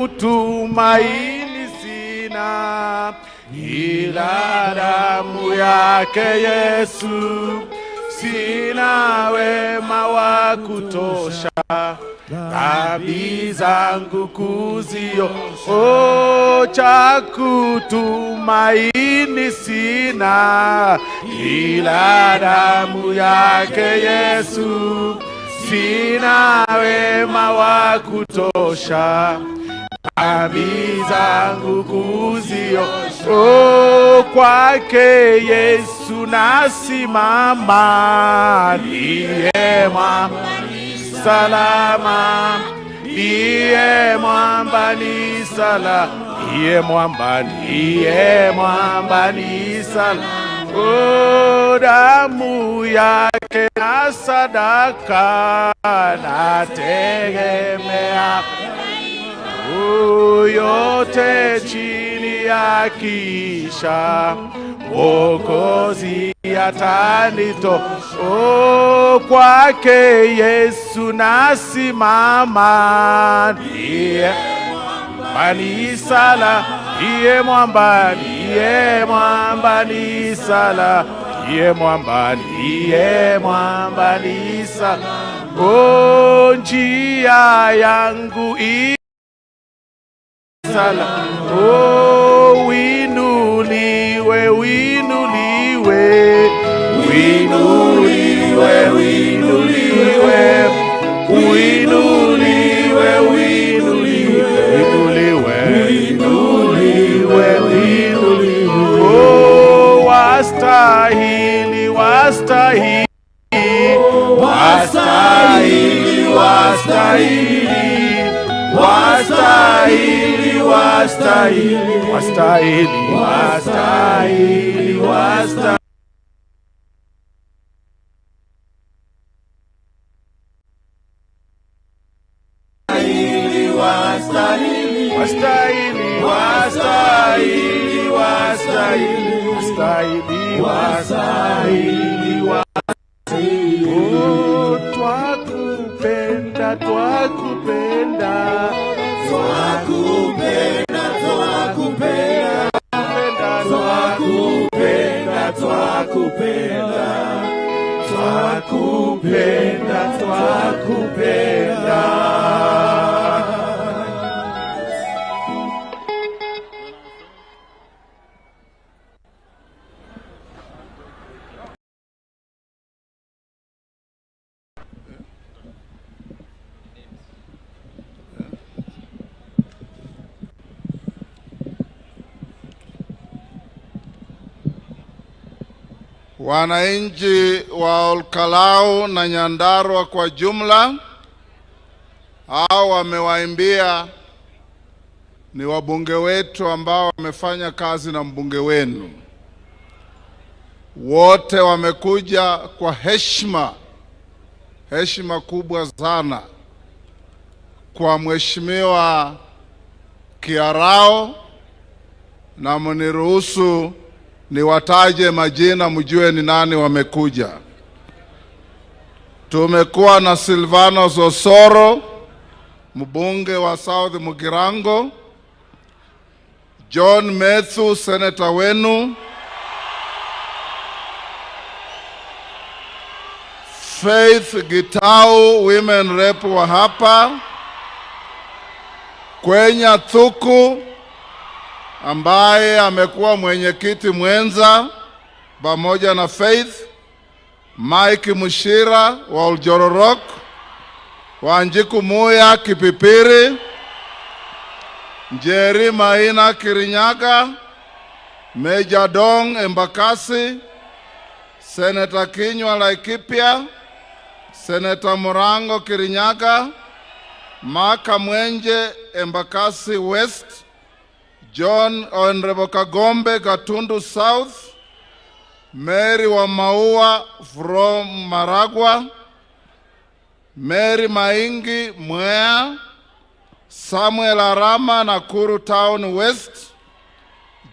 Kutumaini sina ila damu yake Yesu, sina wema wa kutosha dhambi zangu kuzio. Oh, cha kutumaini sina ila damu yake Yesu, sina wema wa kutosha dhambi zangu kuzio. Oh, kwake Yesu nasimama, ndiye mwamba salama, ndiye mwamba ni sala, ndiye mwamba, ndiye mwamba ni sala. Oh, damu yake na sadaka nategemea, yote chini ya kisha Mwokozi atanito. Oh, kwake Yesu nasimama, ndiye mwamba ni sala, ndiye mwamba, ndiye mwamba ni sala, ndiye mwamba, ndiye mwamba ni sala. Oh, njia yangu i sala. Oh, winuliwe, winuliwe, winuliwe, winuliwe, winuliwe, winuliwe, winuliwe, winuliwe. Oh, wastahili, wastahili, wastahili, wastahili, wastahili, wastahili, wastahili, wastahili, wastahili. Wastahili, wastahili, wastahili, wastahili, wastahili, wastahili. Oh, twakupenda, twakupenda, Twakupenda, twakupenda, twakupenda, twakupenda, twakupenda, twakupenda. Wananchi wa Olkalau na Nyandarua kwa jumla, hao wamewaimbia ni wabunge wetu ambao wamefanya kazi na mbunge wenu. Wote wamekuja kwa heshima, heshima kubwa sana kwa Mheshimiwa Kiarao, na mniruhusu niwataje majina mjue ni nani wamekuja. Tumekuwa na Silvano Osoro, mbunge wa South Mugirango, John Methu, seneta wenu, Faith Gitau, women rep wa hapa, Kwenya Thuku ambaye amekuwa mwenyekiti mwenza pamoja na Faith, Mike Mushira wa Oljororok, Wanjiku Muya Kipipiri, Njeri Maina Kirinyaga, Major Dong Embakasi, Senator Kinyua Laikipia, Senator Murango Kirinyaga, Maka Mwenje Embakasi West, John Honorable Kagombe Gatundu South, Mary wa Maua from Maragua, Mary Maingi Mwea, Samuel Arama Nakuru Town West,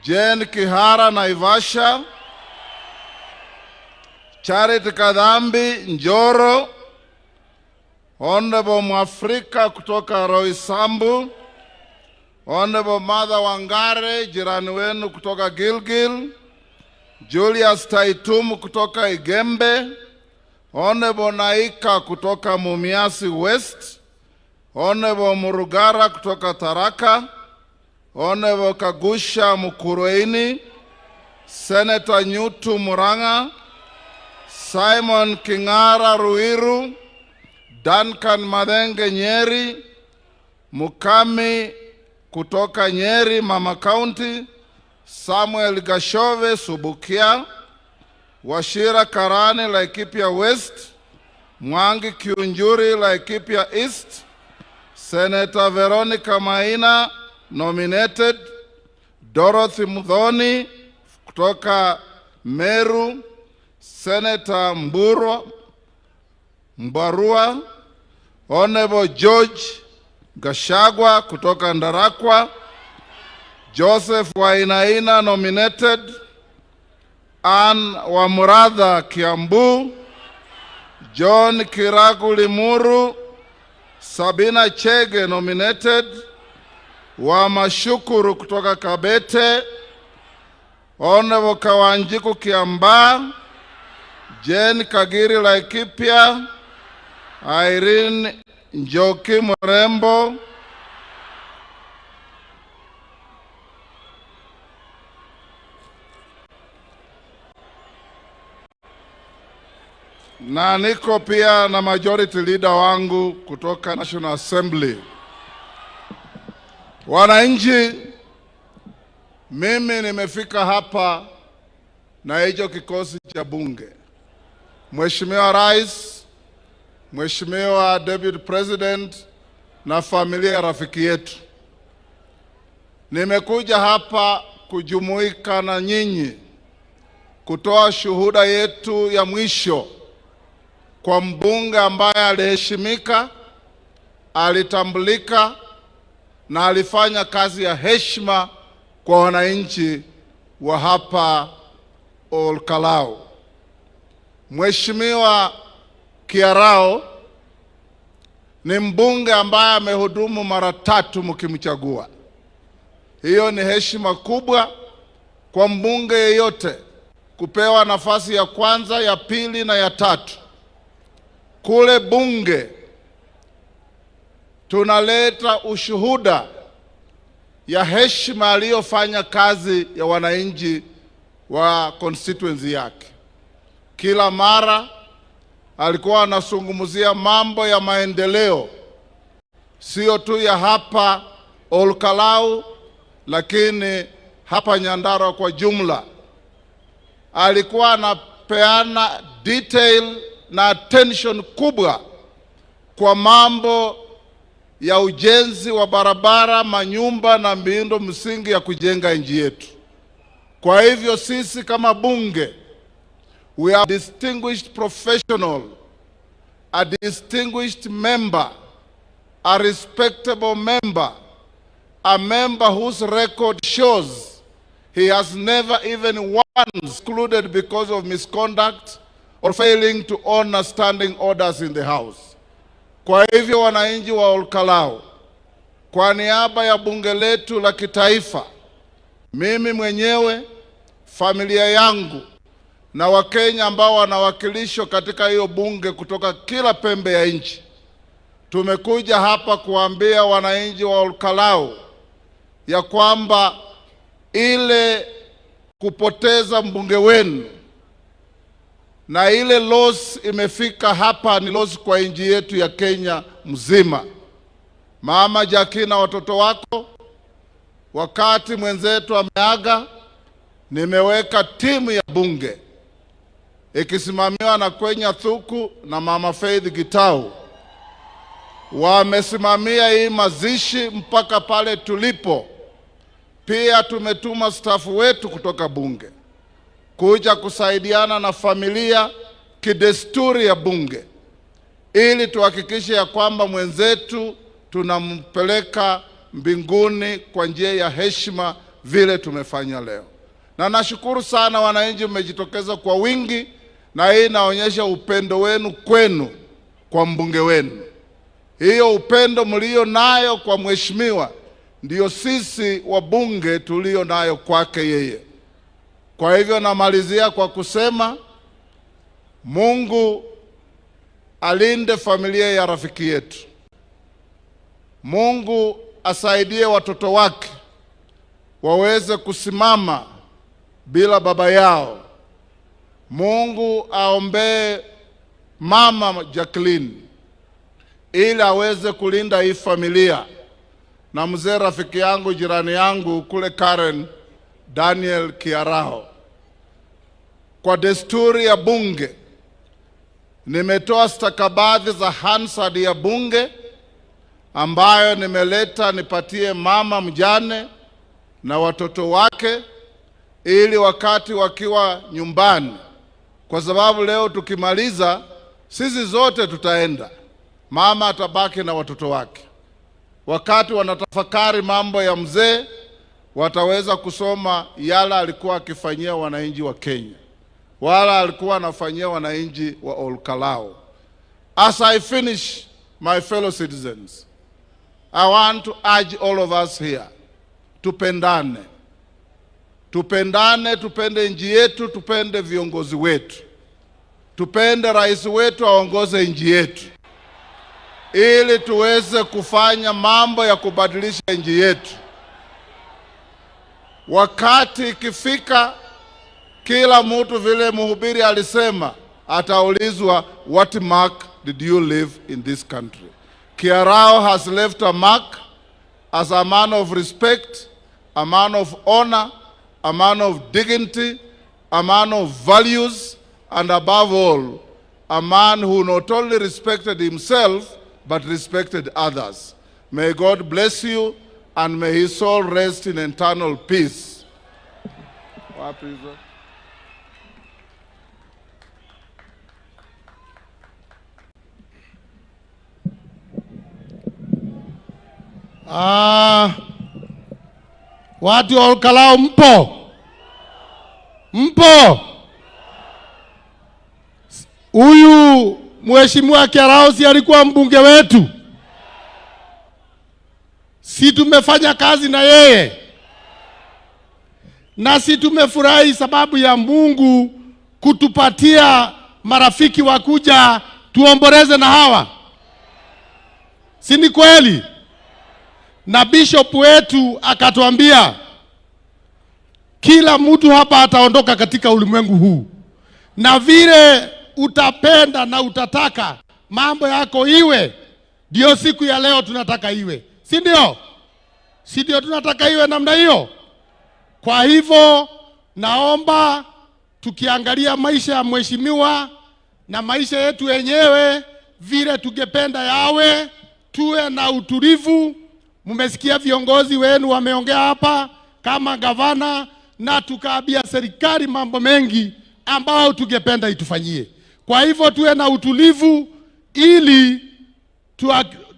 Jane Kihara Naivasha, Charity Kadhambi Njoro, Honorable Mwafrika kutoka Roysambu, Honorable Martha Wangare, jirani wenu kutoka Gilgil, Julius Taitumu kutoka Igembe, Honorable Naika kutoka Mumias West, Honorable Murugara kutoka Tharaka, Honorable Kagusha Mukurueni, Senator Nyutu Murang'a, Simon King'ara Ruiru, Duncan Mathenge Nyeri, Mukami kutoka Nyeri Mama County, Samuel Gashove Subukia, Wachira Karani Laikipia West, Mwangi Kiunjuri Laikipia East, Senator Veronica Maina nominated, Dorothy Muthoni kutoka Meru, Senator Mbarua, Honorable George Gachagua kutoka Ndarakwa, Joseph Wainaina nominated, Ann Wamuratha Kiambu, John Kiragu Limuru, Sabina Chege nominated, Wamashukuru kutoka Kabete, Honorable Kawanjiku Kiambaa, Jane Kagiri Laikipia, Irene Njoki Murembo, na niko pia na majority leader wangu kutoka National Assembly. Wananchi, mimi nimefika hapa na hicho kikosi cha bunge. Mheshimiwa Rais, Mheshimiwa Deputy President na familia ya rafiki yetu. Nimekuja hapa kujumuika na nyinyi kutoa shuhuda yetu ya mwisho kwa mbunge ambaye aliheshimika, alitambulika na alifanya kazi ya heshima kwa wananchi wa hapa Olkalou. Mheshimiwa Kiarao ni mbunge ambaye amehudumu mara tatu mkimchagua. Hiyo ni heshima kubwa kwa mbunge yeyote kupewa nafasi ya kwanza, ya pili na ya tatu. Kule bunge tunaleta ushuhuda ya heshima aliyofanya kazi ya wananchi wa constituency yake. Kila mara alikuwa anazungumzia mambo ya maendeleo, sio tu ya hapa Olkalou, lakini hapa Nyandarua kwa jumla. Alikuwa anapeana detail na attention kubwa kwa mambo ya ujenzi wa barabara, manyumba na miundo msingi ya kujenga nchi yetu. Kwa hivyo sisi kama bunge, we are distinguished professional, a distinguished member, a respectable member, a member whose record shows he has never even once excluded because of misconduct or failing to honor standing orders in the house. Kwa hivyo wananchi wa Olkalou, kwa niaba ya bunge letu la kitaifa, mimi mwenyewe, familia yangu na Wakenya ambao wanawakilishwa katika hiyo bunge kutoka kila pembe ya nchi, tumekuja hapa kuambia wananchi wa Olkalou ya kwamba ile kupoteza mbunge wenu na ile loss imefika hapa ni loss kwa nchi yetu ya Kenya mzima. Mama Jackie na watoto wako, wakati mwenzetu ameaga, nimeweka timu ya bunge ikisimamiwa na Kwenya Thuku na Mama Faith Gitau. Wamesimamia hii mazishi mpaka pale tulipo. Pia tumetuma staff wetu kutoka bunge kuja kusaidiana na familia kidesturi ya bunge, ili tuhakikishe ya kwamba mwenzetu tunampeleka mbinguni kwa njia ya heshima vile tumefanya leo. Na nashukuru sana wananchi, mmejitokeza kwa wingi, na hii inaonyesha upendo wenu kwenu kwa mbunge wenu. Hiyo upendo mlio nayo kwa mheshimiwa ndiyo sisi wabunge tulio nayo kwake yeye. Kwa hivyo namalizia kwa kusema Mungu alinde familia ya rafiki yetu. Mungu asaidie watoto wake waweze kusimama bila baba yao. Mungu aombee mama Jacqueline ili aweze kulinda hii familia, na mzee rafiki yangu, jirani yangu kule Karen, Daniel Kiaraho. Kwa desturi ya bunge, nimetoa stakabadhi za Hansard ya bunge ambayo nimeleta nipatie mama mjane na watoto wake, ili wakati wakiwa nyumbani, kwa sababu leo tukimaliza sisi zote tutaenda, mama atabaki na watoto wake. Wakati wanatafakari mambo ya mzee, wataweza kusoma yale alikuwa akifanyia wananchi wa Kenya, wala alikuwa anafanyia wananchi wa Olkalou. As I finish, my fellow citizens, I want to urge all of us here, tupendane. Tupendane, tupende nchi yetu, tupende viongozi wetu. Tupende rais wetu aongoze nchi yetu, ili tuweze kufanya mambo ya kubadilisha nchi yetu. Wakati ikifika, kila mtu, vile mhubiri alisema, ataulizwa, "What mark did you leave in this country?" Kiaraho has left a mark as a man of respect, a man of honor, a man of dignity, a man of values, and above all, a man who not only respected himself, but respected others. May God bless you, and may his soul rest in eternal peace. Wapi hizo? Ah, watu wa Olkalou mpo? Mpo? Huyu Mheshimiwa Kiaraho si alikuwa mbunge wetu? Si tumefanya kazi na yeye? Na si tumefurahi sababu ya Mungu kutupatia marafiki wa kuja tuomboleze na hawa? Si ni kweli? Na bishop wetu akatuambia kila mtu hapa ataondoka katika ulimwengu huu, na vile utapenda na utataka mambo yako iwe, ndio siku ya leo tunataka iwe, si ndio? Si ndio tunataka iwe namna hiyo? Kwa hivyo naomba tukiangalia maisha ya mheshimiwa na maisha yetu wenyewe vile tungependa yawe, tuwe na utulivu. Mmesikia viongozi wenu wameongea hapa kama gavana, na tukaambia serikali mambo mengi ambao tungependa itufanyie. Kwa hivyo tuwe na utulivu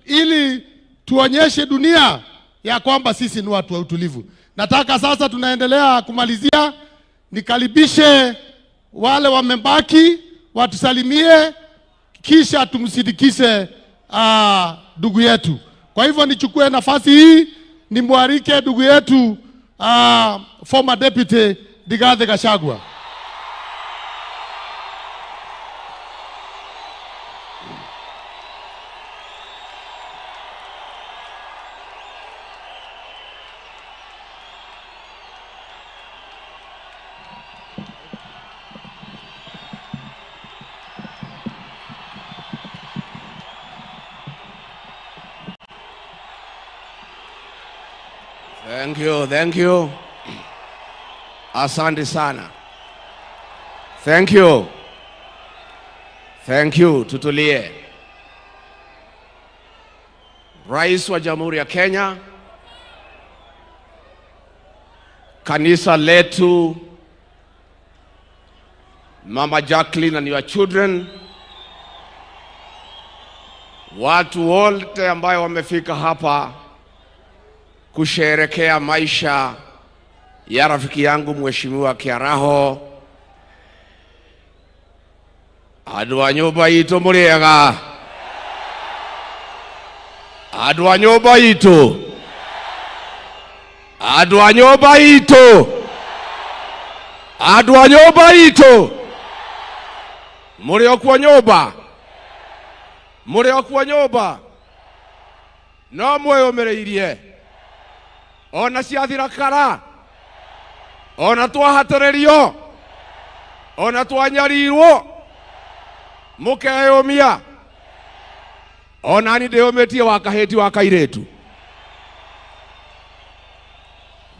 ili tuonyeshe dunia ya kwamba sisi ni watu wa utulivu. Nataka sasa tunaendelea kumalizia, nikaribishe wale wamebaki watusalimie, kisha tumsindikishe ndugu yetu. Kwa hivyo nichukue nafasi hii nimwalike ndugu yetu, former deputy Rigathi Gachagua. Thank you, thank you. Asante sana. Thank you. Thank you. Tutulie. Rais wa Jamhuri ya Kenya, kanisa letu, Mama Jacqueline and your children, watu wote ambayo wamefika hapa kusherehekea maisha ya rafiki yangu Mheshimiwa Kiaraho. Andu a nyumba itu muriega? Andu a nyumba itu? Andũ a nyũmba itũ, andũ a nyũmba itũ, mũrĩ o kuo nyũmba, mũrĩ o kuo nyũmba, no mwĩyũmĩrĩirie ona ciathira kara, ona twahatĩrĩrio, ona twanyarirwo, mũkeyũmia. Ona ni ndĩyũmĩtie wa kahĩti wa kairĩtu.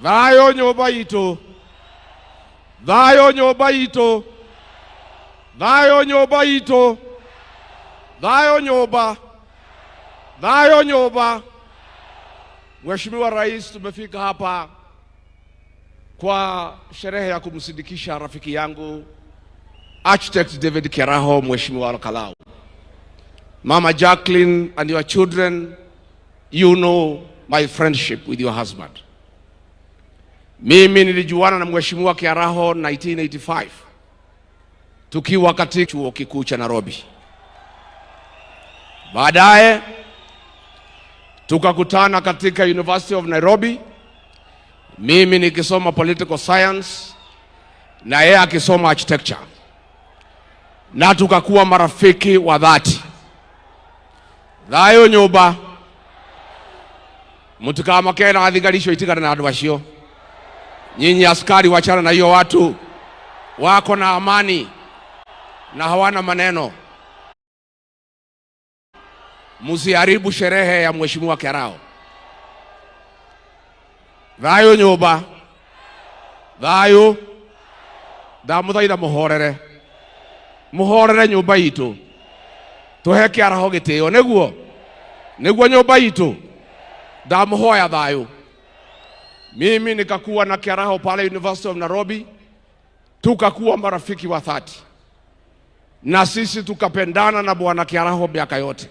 Thayũ nyũmba itũ, thayũ nyũmba itũ, thayũ nyũmba itũ, thayũ nyũmba, thayũ nyũmba. Mheshimiwa Rais, tumefika hapa kwa sherehe ya kumsindikisha rafiki yangu Architect David Kiaraho, Mheshimiwa Olkalou. Mama Jacqueline and your children, you know my friendship with your husband. Mimi nilijuana na Mheshimiwa Kiaraho 1985 tukiwa katika chuo kikuu cha Nairobi. Baadaye tukakutana katika University of Nairobi, mimi nikisoma political science na yeye akisoma architecture, na tukakuwa marafiki wa dhati. Thayo nyumba, mutikamake na thigari icio itigane na andu acio. Nyinyi askari, wachana na hiyo watu wako na amani na hawana maneno. Msiharibu sherehe ya Mheshimiwa Kiaraho. Thayo nyumba, thayo, ndamuthaitha muhorere, muhorere nyumba itu, tuhe Kiaraho gitio, niguo niguo nyumba itu, ndamuhoya thayo. Mimi nikakuwa na Kiaraho pale University of Nairobi, tukakuwa marafiki wa dhati, na sisi tukapendana na bwana Kiaraho miaka yote.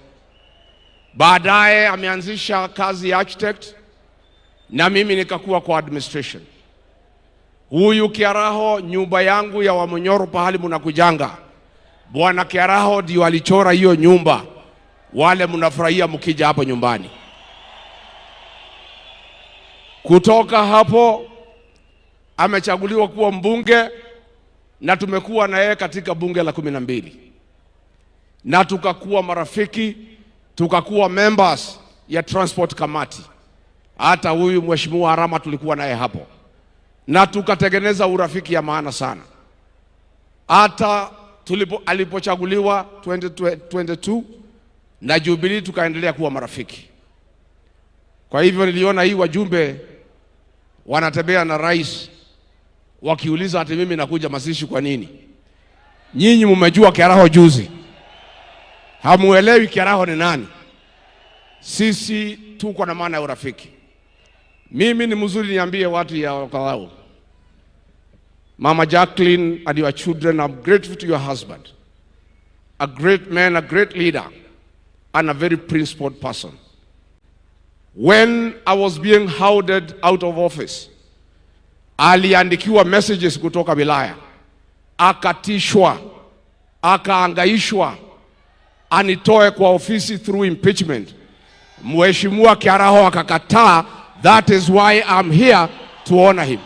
Baadaye ameanzisha kazi ya architect na mimi nikakuwa kwa administration. Huyu Kiaraho, nyumba yangu ya Wamunyoro pahali mnakujanga, bwana Kiaraho ndio alichora hiyo nyumba, wale mnafurahia mkija hapo nyumbani. Kutoka hapo amechaguliwa kuwa mbunge na tumekuwa na yeye katika bunge la 12 na tukakuwa marafiki, tukakuwa members ya transport committee. Hata huyu Mheshimiwa Arama tulikuwa naye hapo, na tukatengeneza urafiki ya maana sana. Hata alipochaguliwa 2022 na Jubilee tukaendelea kuwa marafiki. Kwa hivyo niliona hii wajumbe wanatembea na rais wakiuliza ati mimi nakuja mazishi kwa nini? Nyinyi mmejua Kiaraho juzi, hamuelewi Kiaraho ni nani. Sisi tuko na maana ya urafiki. Mimi ni mzuri, niambie watu ya Olkalou. Mama Jacqueline and your children, I'm grateful to your husband. A great man, a great leader, and a very principled person. When I was being hounded out of office, aliandikiwa messages kutoka wilaya, akatishwa, akaangaishwa, anitoe kwa ofisi through impeachment. Mheshimiwa Kiaraho akakataa. That is why I'm here to honor him.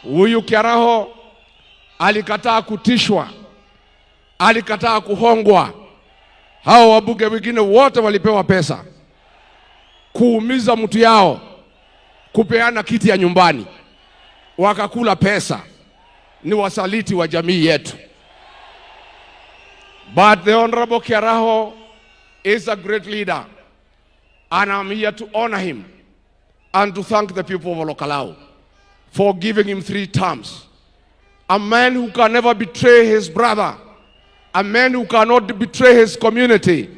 Huyu Kiaraho alikataa kutishwa, alikataa kuhongwa. Hao wabunge wengine wote walipewa pesa kuumiza mtu yao, kupeana kiti ya nyumbani, wakakula pesa. Ni wasaliti wa jamii yetu. But the Honorable Kiaraho is a great leader, and I'm here to honor him and to thank the people of Olkalou for giving him 3 terms. A man who can never betray his brother, a man who cannot betray his community,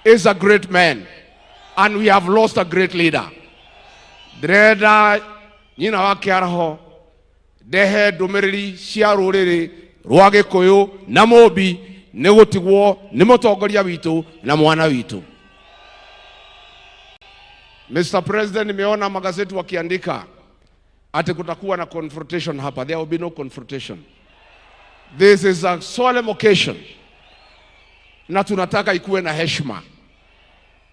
is a great man, and we have lost a great leader. Ndĩrenda nyina wa Kiaraho ndehe ndũmĩrĩri cia rũrĩrĩ rwa Gĩkũyũ na Mũmbi nĩ gũtigwo nĩ mũtongoria witũ na mwana witũ. Mr. President, nimeona magazeti wakiandika ati kutakuwa na confrontation hapa. There will be no confrontation. This is a solemn occasion, na tunataka ikuwe na heshima.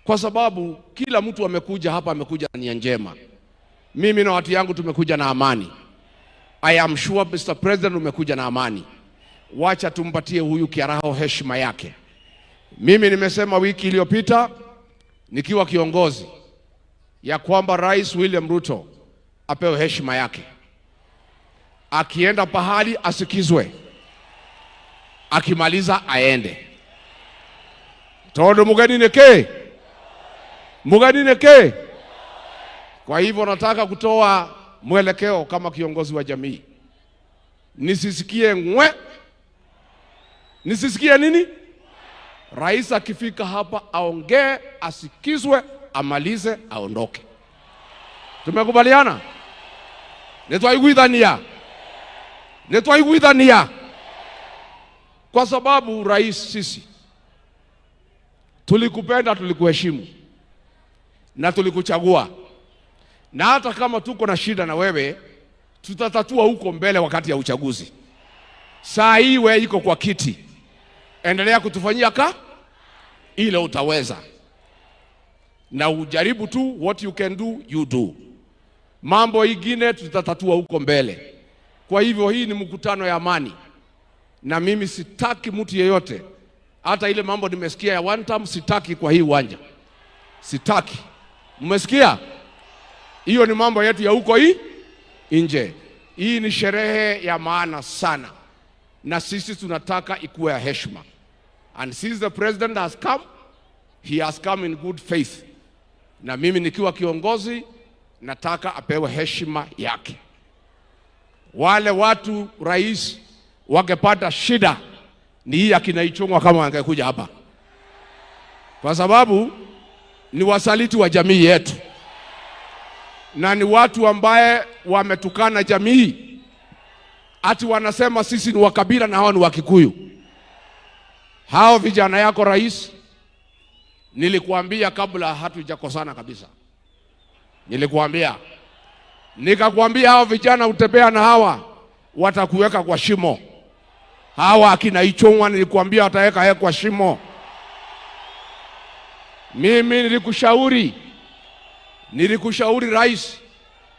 Kwa sababu kila mtu amekuja hapa amekuja na nia njema. Mimi na watu yangu tumekuja na amani. I am sure Mr. President umekuja na amani. Wacha tumpatie huyu Kiaraho heshima yake. Mimi nimesema wiki iliyopita nikiwa kiongozi ya kwamba Rais William Ruto apewe heshima yake. Akienda pahali asikizwe. Akimaliza aende. Tondu mugeni neke? Mugeni neke? Kwa hivyo nataka kutoa mwelekeo kama kiongozi wa jamii. Nisisikie ngwe. Nisisikie nini? Rais akifika hapa aongee, asikizwe, amalize, aondoke. Tumekubaliana? Nitwaiguithania. Nitwaiguithania. Kwa sababu rais, sisi tulikupenda, tulikuheshimu na tulikuchagua. Na hata kama tuko na shida na wewe, tutatatua huko mbele wakati ya uchaguzi. Saa hii wewe iko kwa kiti. Endelea kutufanyia ka ile utaweza. Na ujaribu tu, what you can do, you do. Mambo ingine tutatatua huko mbele. Kwa hivyo hii ni mkutano ya amani. Na mimi sitaki mtu yeyote, hata ile mambo nimesikia ya one time sitaki kwa hii uwanja. Sitaki. Mmesikia? Hiyo ni mambo yetu ya huko hii nje. Hii ni sherehe ya maana sana. Na sisi tunataka ikuwe ya heshima. And since the president has come, he has come in good faith. Na mimi nikiwa kiongozi nataka apewe heshima yake. Wale watu rais wangepata shida ni hii akina Ichung'wa kama wangekuja hapa. Kwa sababu ni wasaliti wa jamii yetu. Na ni watu ambaye wametukana jamii. Ati wanasema sisi ni wakabila na hao ni Wakikuyu. Hao vijana yako rais, nilikuambia kabla hatujakosana kabisa. Nilikuambia. Nikakwambia hao vijana utembea na hawa watakuweka kwa shimo. Hawa akina Ichung'wa nilikuambia wataweka kwa shimo. Mimi nilikushauri rais,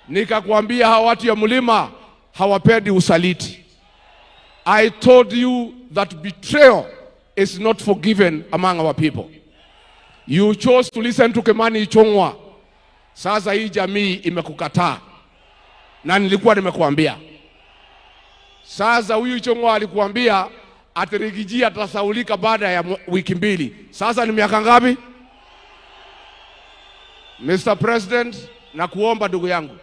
nikakwambia hawa watu ya mlima hawapendi usaliti. I told you that betrayal is not forgiven among our people. You chose to listen to Kimani Ichung'wa. Sasa hii jamii imekukataa. Na nilikuwa nimekuambia. Sasa huyu Ichung'wa alikuambia ati Riggy G atasaulika baada ya wiki mbili. Sasa ni miaka ngapi? Mr. President, nakuomba ndugu yangu.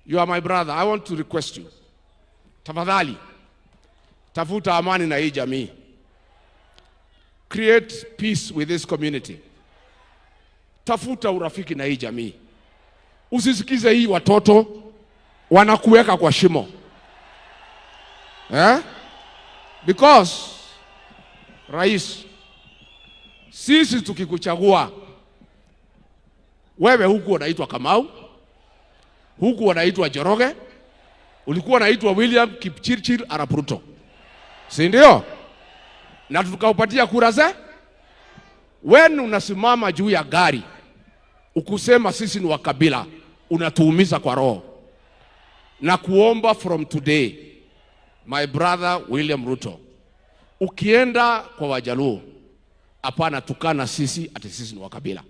You are my brother. I want to request you. Tafadhali, tafuta amani na hii jamii. Create peace with this community. Tafuta urafiki na hii jamii. Usisikize hii watoto wanakuweka kwa shimo. Eh? Because rais, sisi tukikuchagua wewe, huku unaitwa Kamau, huku wanaitwa Njoroge, ulikuwa unaitwa William Kipchirchir Arap Ruto, si ndio? Na tukaupatia kura ze. Wewe unasimama juu ya gari ukusema sisi ni wakabila, unatuumiza kwa roho. Na kuomba from today, my brother William Ruto, ukienda kwa Wajaluo, hapana tukana sisi ati sisi ni wakabila.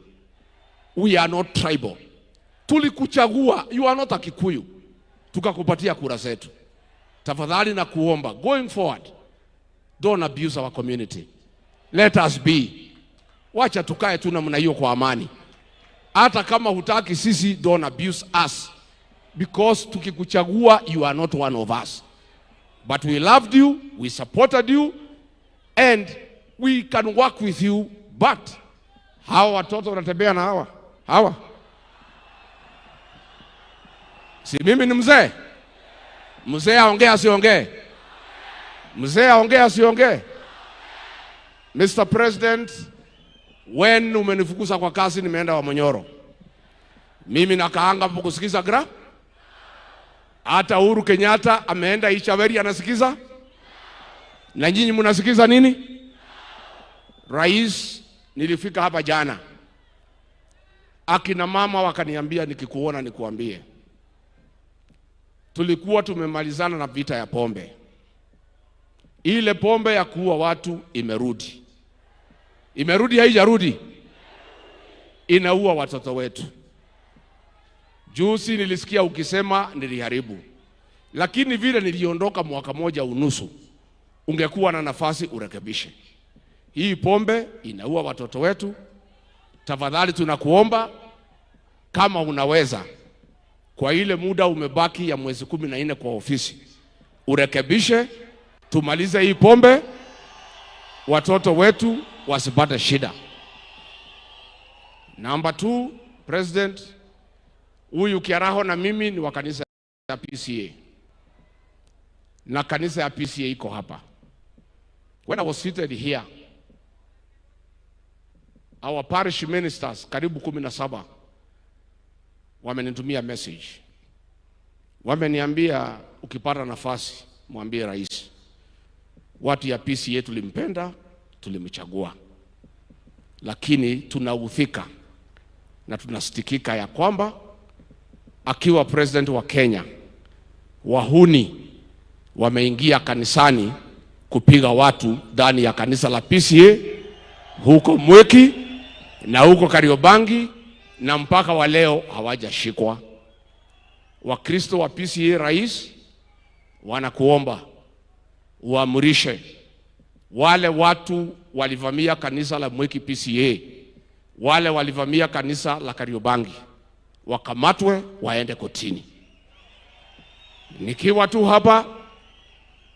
We are not tribal. Tulikuchagua, you are not a Kikuyu. Tukakupatia kura zetu. Tafadhali na kuomba, going forward, don't abuse our community. Let us be. Wacha tukae tu namna hiyo kwa amani. Hata kama hutaki sisi, don't abuse us. Because tukikuchagua, you are not one of us. But we loved you, we supported you, and we can work with you. But hawa watoto wanatembea na hawa hawa, si mimi ni mzee? Mzee aongee asiongee? Mzee aongee asiongee? Mr. President, when umenifukuza kwa kazi nimeenda Wamunyoro. Mimi nakaanga hapo kusikiza gra. Hata Uhuru Kenyatta ameenda Ichaweri anasikiza. Na nyinyi mnasikiza nini? Rais, nilifika hapa jana. Akina mama wakaniambia nikikuona nikuambie. Tulikuwa tumemalizana na vita ya pombe. Ile pombe ya kuua watu imerudi. Imerudi, haijarudi? Inaua watoto wetu. Juzi nilisikia ukisema niliharibu. Lakini vile niliondoka mwaka moja unusu, ungekuwa na nafasi urekebishe. Hii pombe inaua watoto wetu. Tafadhali tunakuomba kama unaweza, kwa ile muda umebaki ya mwezi 14 kwa ofisi, urekebishe, tumalize hii pombe, watoto wetu wasipate shida. Number 2, President, huyu Kiaraho na mimi ni wa kanisa ya PCA. Na kanisa ya PCA iko hapa. When I was seated here, our parish ministers karibu 17 wamenitumia message. Wameniambia ukipata nafasi mwambie rais, watu ya PCA tulimpenda, tulimchagua. Lakini tunaudhika na tunasitikika ya kwamba akiwa president wa Kenya, wahuni wameingia kanisani kupiga watu ndani ya kanisa la PCA huko Mwiki na huko Kariobangi, na mpaka wa leo hawajashikwa. Wakristo wa PCA, rais, wanakuomba uamrishe wale watu walivamia kanisa la Mwiki PCA, wale walivamia kanisa la Kariobangi, wakamatwe waende kotini. Nikiwa tu hapa,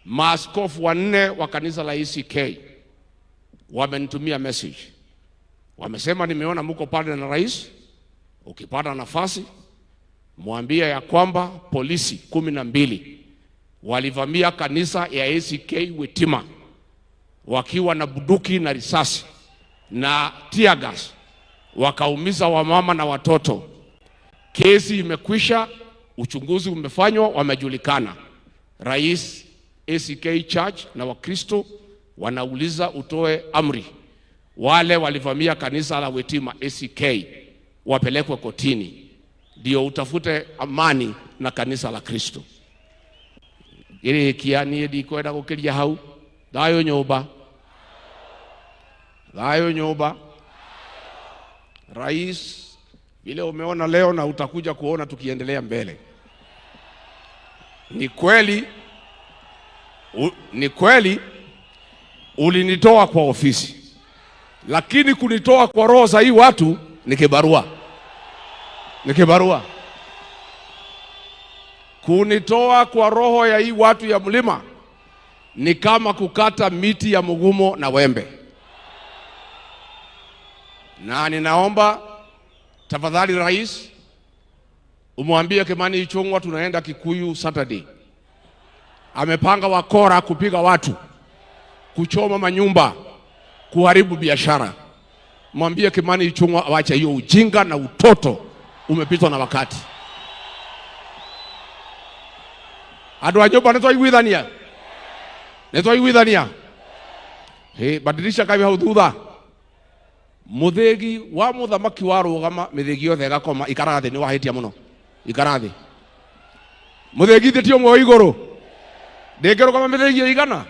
maaskofu 4 wa kanisa la ECK wamenitumia message. Wamesema nimeona mko pale na rais, ukipata nafasi mwambie ya kwamba polisi 12 walivamia kanisa ya ACK Witima wakiwa na bunduki na risasi na tear gas, wakaumiza wamama na watoto. Kesi imekwisha, uchunguzi umefanywa, wamejulikana. Rais, ACK Church na Wakristo wanauliza utoe amri wale walivamia kanisa la Witima ACK wapelekwe kotini, ndio utafute amani na kanisa la Kristo. Iri kiani ndikwenda gukiria hau. Thayo nyumba, thayo nyumba. Rais, vile umeona leo na utakuja kuona tukiendelea mbele, ni kweli, ni kweli ulinitoa kwa ofisi, lakini kunitoa kwa roho za hii watu ni kibarua, ni kibarua. Kunitoa kwa roho ya hii watu ya mlima ni kama kukata miti ya mugumo na wembe. Na ninaomba tafadhali rais, umwambie Kimani Ichung'wa tunaenda Kikuyu Saturday. Amepanga wakora kupiga watu, kuchoma manyumba, kuharibu biashara. Mwambie Kimani Ichung'wa awache hiyo ujinga na utoto, umepitwa na wakati. Andu a nyumba nitwaiguithania, nitwaiguithania. Hey, badilisha kabi hau thutha. Muthegi wa muthamaki wa rugama mithegi yothe igakoma. Ikara thi, ni wahitia muno. Ikara thi. Muthegi thi ti umwe wa iguru, ndingirugama mithegi igana.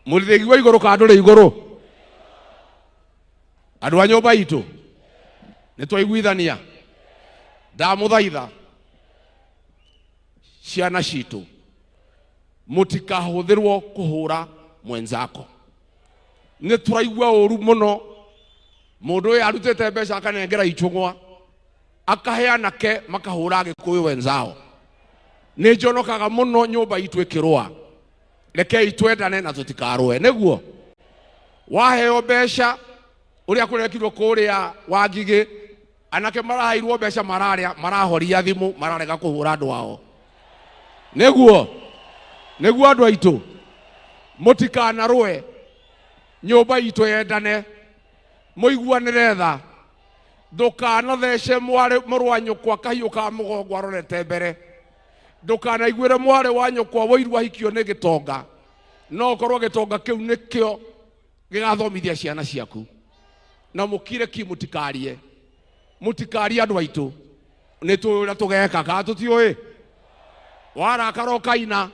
Muthegi wa iguru ka nduri iguru. Andu a nyumba itu nitwaiguithania. Ndamuthaitha ciana citu mutikahuthirwo kuhura mwenzako. Ni turaigua uru muno mundu uyu arutite mbeca akanengera Ichung'wa akahe anake makahura Agikuyu wenzao. Ni njonokaga muno nyumba itu ikirua. Rekei twendane na tutikarue. Niguo waheo mbeca uria kurekirwo kuria Wangigĩ, anake maraheirwo mbeca mararia marahoria thimu mararega kuhura andu ao. Niguo, niguo andu aitu mutikanarue, nyumba itu yendane, muiguanire tha. Ndukanathece mũrũ wa nyũkwa kahiũ ka mũgongo arorete mbere. Ndukanaiguĩre mwarĩ wa nyũkwa wũiru ahikio nĩ gĩtonga, no ũkorwo gĩtonga kĩu nĩkĩo gĩgathomithia ciana ciaku. Na mũkire ki, mũtikarie. Mutikaria andu aitu. Ni tũĩ ũrĩa tũgeka kana tũtiũĩ. Warakara ũkaina.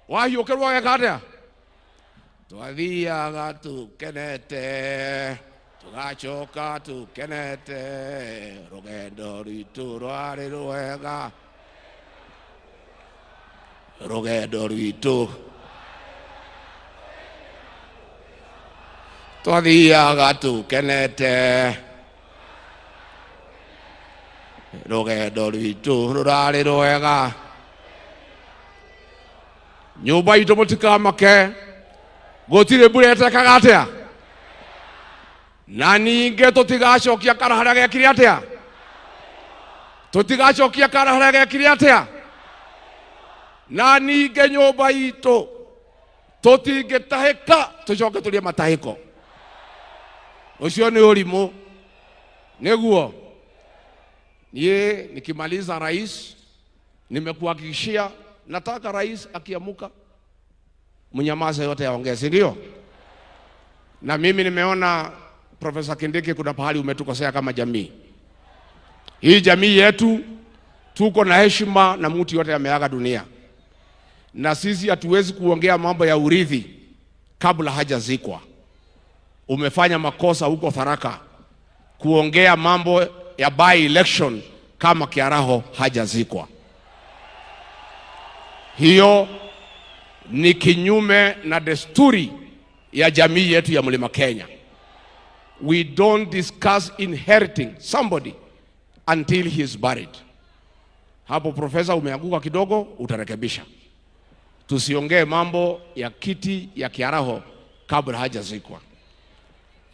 Wahiũkĩrwo ũgeka atĩa? Twathiaga tukenete, tugacoka tukenete, rũgendo rwitũ rwarĩ rwega. Rũgendo rwitũ. Twathiaga tukenete, rũgendo rwitũ rũrarĩ rwega. Nyũmba itũ mũtikamake, gũtirĩ mbura ĩtekaga atĩa? Na ningĩ tũtigacokia kara harĩa gekire atĩa? Tũtigacokia kara harĩa gekire atĩa? Na ningĩ nyũmba itũ tũtingĩtahĩka tũcoke tũrĩe matahĩko. Ũcio nĩ ũrimũ. Nĩguo niĩ nikimaliza rais, nimekuhakikishia nataka rais akiamuka mnyamaze yote yaongee, si ndio? Na mimi nimeona Profesa Kindiki kuna pahali umetukosea kama jamii. Hii jamii yetu tuko na heshima na mtu yote ameaga dunia. Na sisi hatuwezi kuongea mambo ya urithi kabla hajazikwa. Umefanya makosa huko Tharaka kuongea mambo ya by election kama Kiaraho hajazikwa. Hiyo ni kinyume na desturi ya jamii yetu ya Mlima Kenya. We don't discuss inheriting somebody until he is buried. Hapo profesa umeanguka kidogo, utarekebisha. Tusiongee mambo ya kiti ya Kiaraho kabla hajazikwa.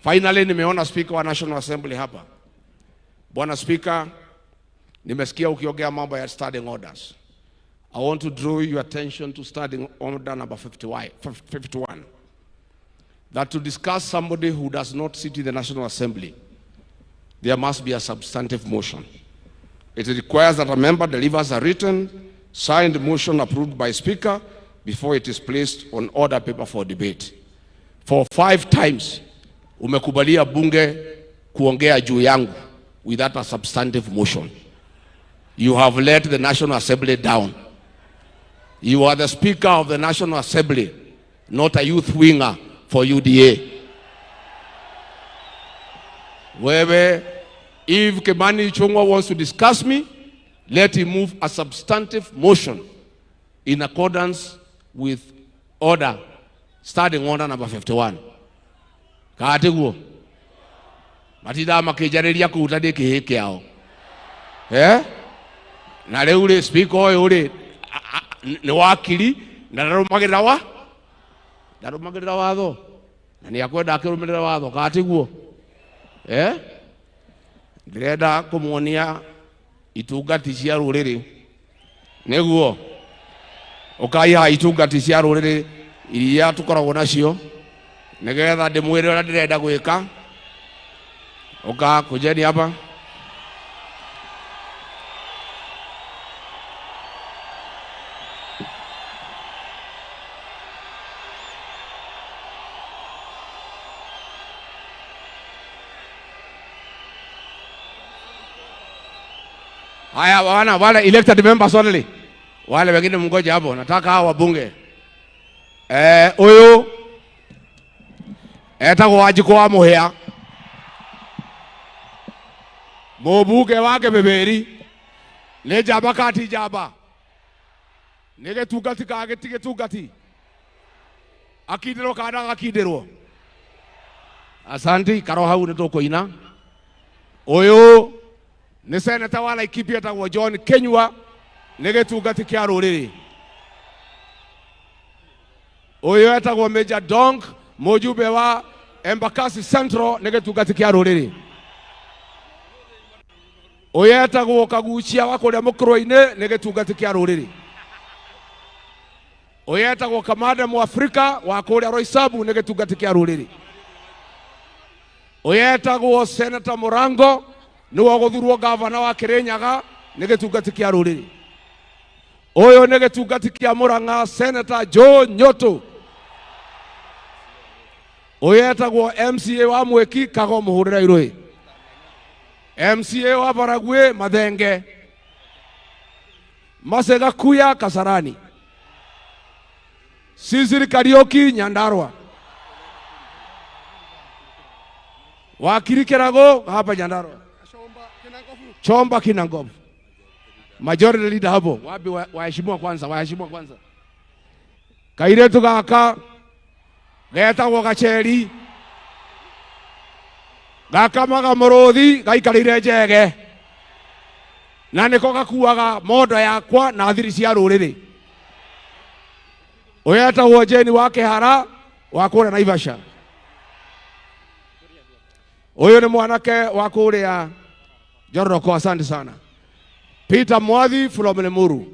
Finally, nimeona speaker wa National Assembly hapa. Bwana Speaker, nimesikia ukiongea mambo ya standing orders. I want to draw your attention to standing order number 51. That to discuss somebody who does not sit in the National Assembly, there must be a substantive motion. It requires that a member delivers a written, signed motion approved by Speaker before it is placed on order paper for debate. For 5 times, umekubalia bunge kuongea juu yangu without a substantive motion. You have let the National Assembly down. You are the Speaker of the National Assembly, not a youth winger for UDA. Wewe, if Kimani Ichung'wah wants to discuss me, let him move a substantive motion in accordance with order, starting order number 51. Kaatiguo. Matida makijarĩria kũu ta ndĩ kĩhĩ kĩao. Eh? Na rĩu rĩ, speaker ũyũ rĩ, nĩ wakiri na ndarũmagĩrĩra wa? Ndarũmagĩrĩra watho. Na nĩ akwenda akĩrũmĩrĩra watho, kaatiguo. Eh? Ndĩrenda kũmuonia itungati cia rũrĩrĩ. Nĩguo. Ũkaiha itungati cia rũrĩrĩ iria tũkoragwo nacio nĩgetha ndĩmwĩre ũrĩa ndĩrenda gwĩka. Ũka kujeni hapa. Haya wana wale elected members only. Wale wengine mngoje hapo, nataka hao wabunge. Huyu etagwo Wanjikũ wa Mũhĩa. Mũmbunge wa Kĩbĩbĩri. Nĩ njamba kana ti njamba? Nĩ gĩtungati kana ti gĩtungati? Akindĩrwo kana ndagakindĩrwo? Asanti, karo hau nĩ tũkũina. Ũyũ nĩ seneta wa Laikipia etagwo John Kinyua, nĩ gĩtungati kĩa rũrĩrĩ. Ũyũ etagwo Major Donk, mũjumbe wa Embakasi Central, nĩ gĩtungati kĩa rũrĩrĩ. Ũyũ etagwo Kaguchia wa kũrĩa Mũkũrwe-inĩ, nĩ gĩtungati kĩa rũrĩrĩ. Ũyũ etagwo Kamande Mwafrika wa kũrĩa Roysambu, nĩ gĩtungati kĩa rũrĩrĩ. Ũyũ etagwo Senator Murango, nĩwe ũgũthurwo gavana wa Kirinyaga, nĩ gĩtungati kĩa rũrĩrĩ. Ũyũ nĩ gĩtungati kĩa Murang'a, Senator Joe Nyoto. Ũyũ etagwo MCA wa Mwiki, Kago mũhũrĩra irũĩ. MCA wa Baragwe Mathenge, Masega Kuya Kasarani, Cecil Kariuki Nyandarua, Wakiri Kerago hapa Nyandarua, Chomba Kinangovu, majority leader hapo. Wapi waheshimiwa kwanza, waheshimiwa kwanza. Kairetu gaka getagwo Gacheri gakamaga muruthi gaikarire njege na niko gakuaga mondo yakwa na thiri cia ruriri. Uyu etagwo Jane wa Kihara wa kuria Naivasha. Uyu ni mwanake wa kuria Njoroko, asante sana. Peter Mwathi from Limuru,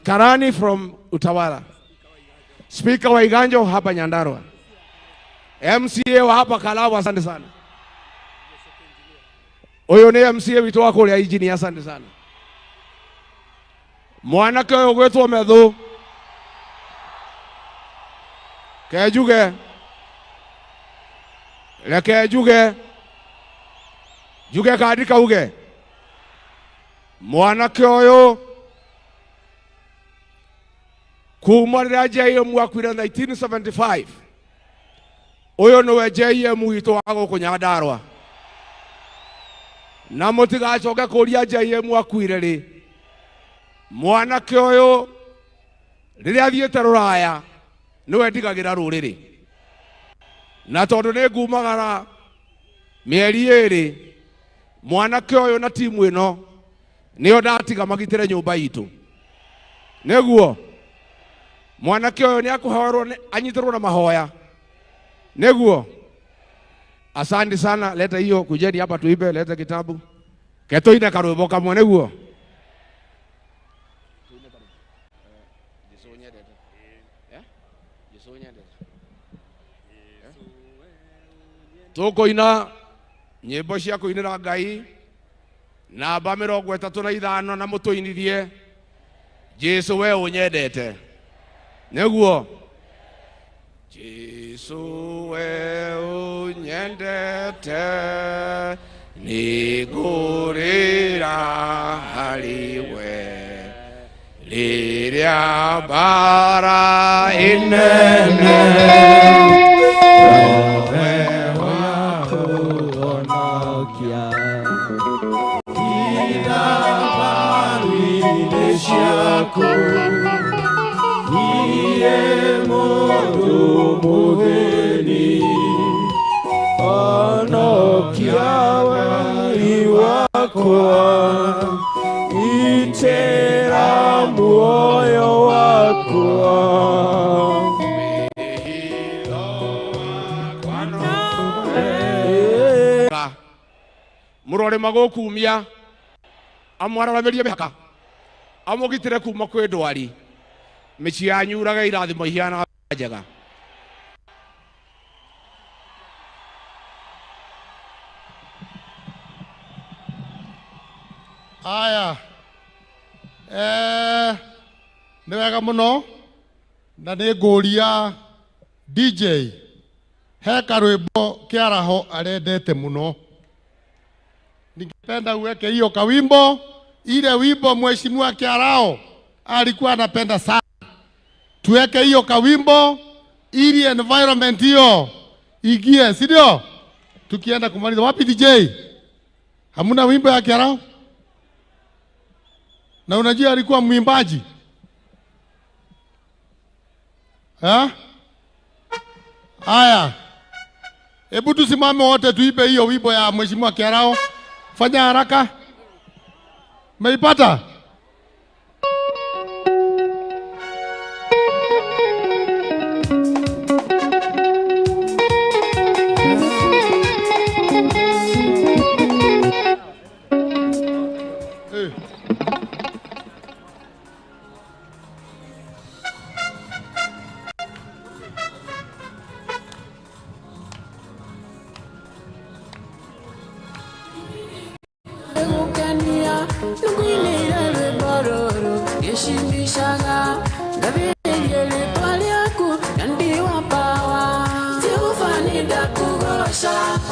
Karani from Utawala, Speaker wa Iganjo hapa Nyandarua, MCA wa hapa Kalau, asante sana. Uyu ni MCA witu wa kuria Injinia, asante sana. Mwanake uyu gwitwo Methu Kejuge, reke njuge njuge kandi kauge mwanake uyu kuma riria JM akuire 1975 uyu niwe JM witũ wa gũkũ Nyandarua, na mũtigacoke kũria JM akuire rĩ. Mwanake ũyũ rĩrĩa athiĩte rũraya niwe ndigagĩra rũrĩrĩ, na tondũ nĩ ngumagara mĩeri ĩrĩ, mwanake ũyũ na timu ĩno nĩo ndatiga magitĩre nyũmba itũ. Nĩguo mwanake ũyũ nĩ akũhoerwo, anyitĩrwo na mahoya. Nĩguo. Asante sana. Leta hiyo, kujeni hapa tuibe, leta kitabu ketoine karwĩmbo kamwe. Nĩguo. Tũkũina nyĩmbo cia kũinĩra Ngai namba 35 na mũtũinithie Jesu we ũnyendete. Nĩguo. Jesu we ũnyendete nĩngũrĩra harĩ we rĩrĩa mbara ĩnene. Niye mundu mutheni onokia wai wakwa itera muoyo wakwa. Murore magokumia amwararamerie mĩhaka amũgitĩre kuma kwĩ ndwari mĩciĩ yanyu uraga irathimo ihiana njega. Aya, nĩ wega mũno na nĩ ngũria DJ he karwĩmbo Kĩaraho arendete mũno. Ningependa uweke hiyo kawimbo, ile wimbo mheshimiwa Kĩaraho alikuwa anapenda sana. Tuweke hiyo kawimbo ili environment hiyo igie, si ndio? Tukienda kumaliza. Wapi DJ? Hamuna wimbo ya Kĩaraho? Na unajua alikuwa mwimbaji. Ha? Haya. Hebu tusimame wote tuipe hiyo wimbo ya mheshimiwa Kĩaraho. Fanya haraka. Meipata?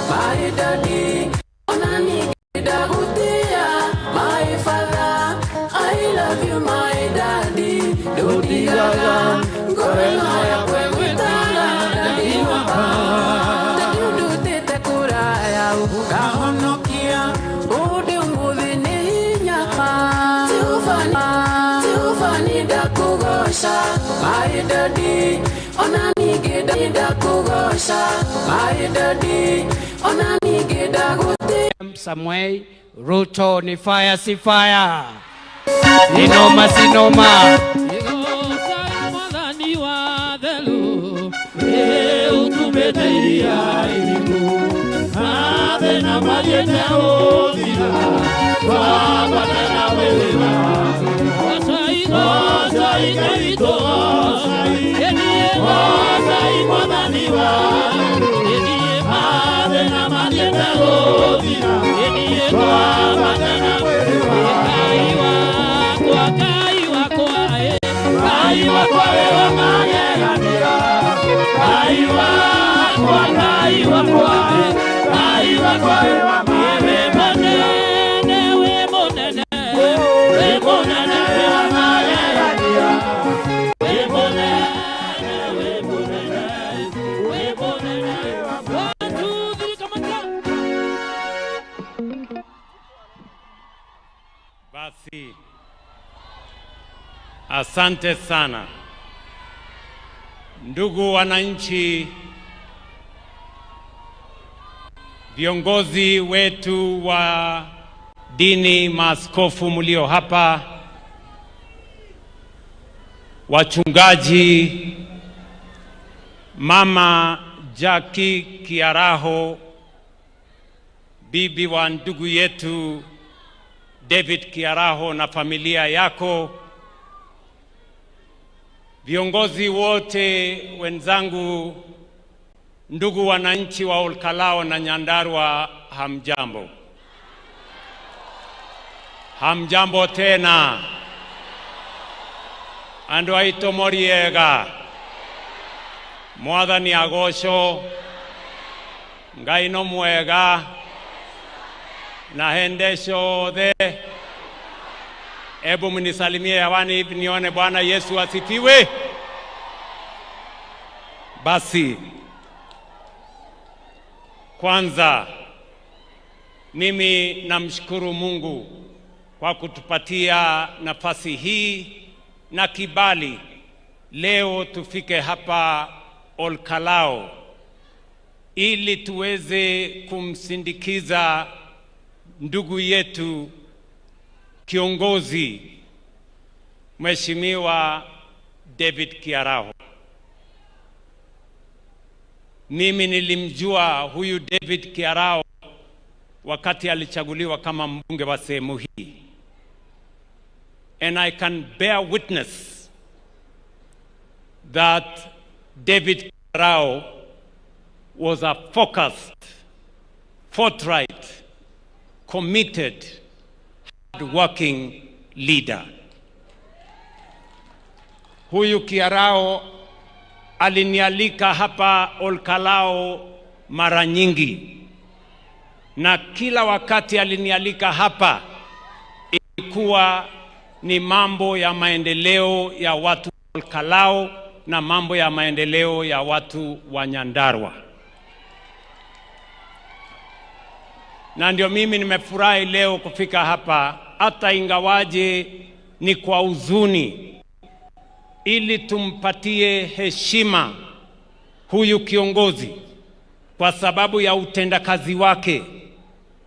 Maridadi, ona father, I love you my daddy. Ndũndigaga ngoro ĩno yakwa ĩgwĩtaga daddy wakwa. Daddy ũndutĩte kũraya ũkahonokia ũndĩ ũmũthĩ nĩ hinya. Jehova nĩ ndakũgoca my daddy, ona ningĩ ndakũgoca my daddy, ona ningĩ ndagũtĩ. Samuel Ruto ni fire, si fire, ni noma, si noma. Basi, asante sana ndugu wananchi, viongozi wetu wa dini, maaskofu mlio hapa, wachungaji, Mama Jackie Kiaraho, bibi wa ndugu yetu David Kiaraho na familia yako, viongozi wote wenzangu, ndugu wananchi wa Olkalou na Nyandarua, hamjambo. Hamjambo tena. Andu aitũ moriega, Mwathani agocwo, Ngai no mwega na hende ciothe. Ebu mnisalimie hewani hivi nione. Bwana Yesu asifiwe. Basi kwanza mimi namshukuru Mungu kwa kutupatia nafasi hii na kibali leo tufike hapa Olkalou ili tuweze kumsindikiza ndugu yetu kiongozi Mheshimiwa David Kiaraho. Mimi nilimjua huyu David Kiaraho wakati alichaguliwa kama mbunge wa sehemu hii. And I can bear witness that David Kiaraho was a focused, forthright, committed, hard-working leader. Huyu Kiaraho alinialika hapa Olkalou mara nyingi, na kila wakati alinialika hapa ilikuwa ni mambo ya maendeleo ya watu wa Olkalou na mambo ya maendeleo ya watu wa Nyandarua. Na ndio mimi nimefurahi leo kufika hapa, hata ingawaje ni kwa huzuni, ili tumpatie heshima huyu kiongozi kwa sababu ya utendakazi wake,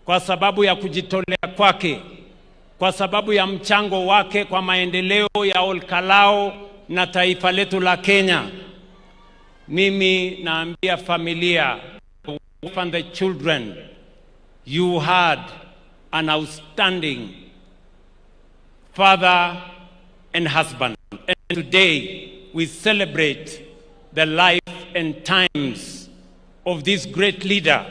kwa sababu ya kujitolea kwake, kwa sababu ya mchango wake kwa maendeleo ya Olkalou na taifa letu la Kenya. Mimi naambia familia, the wife and the children, you had an outstanding father and husband. And today we celebrate the life and times of this great leader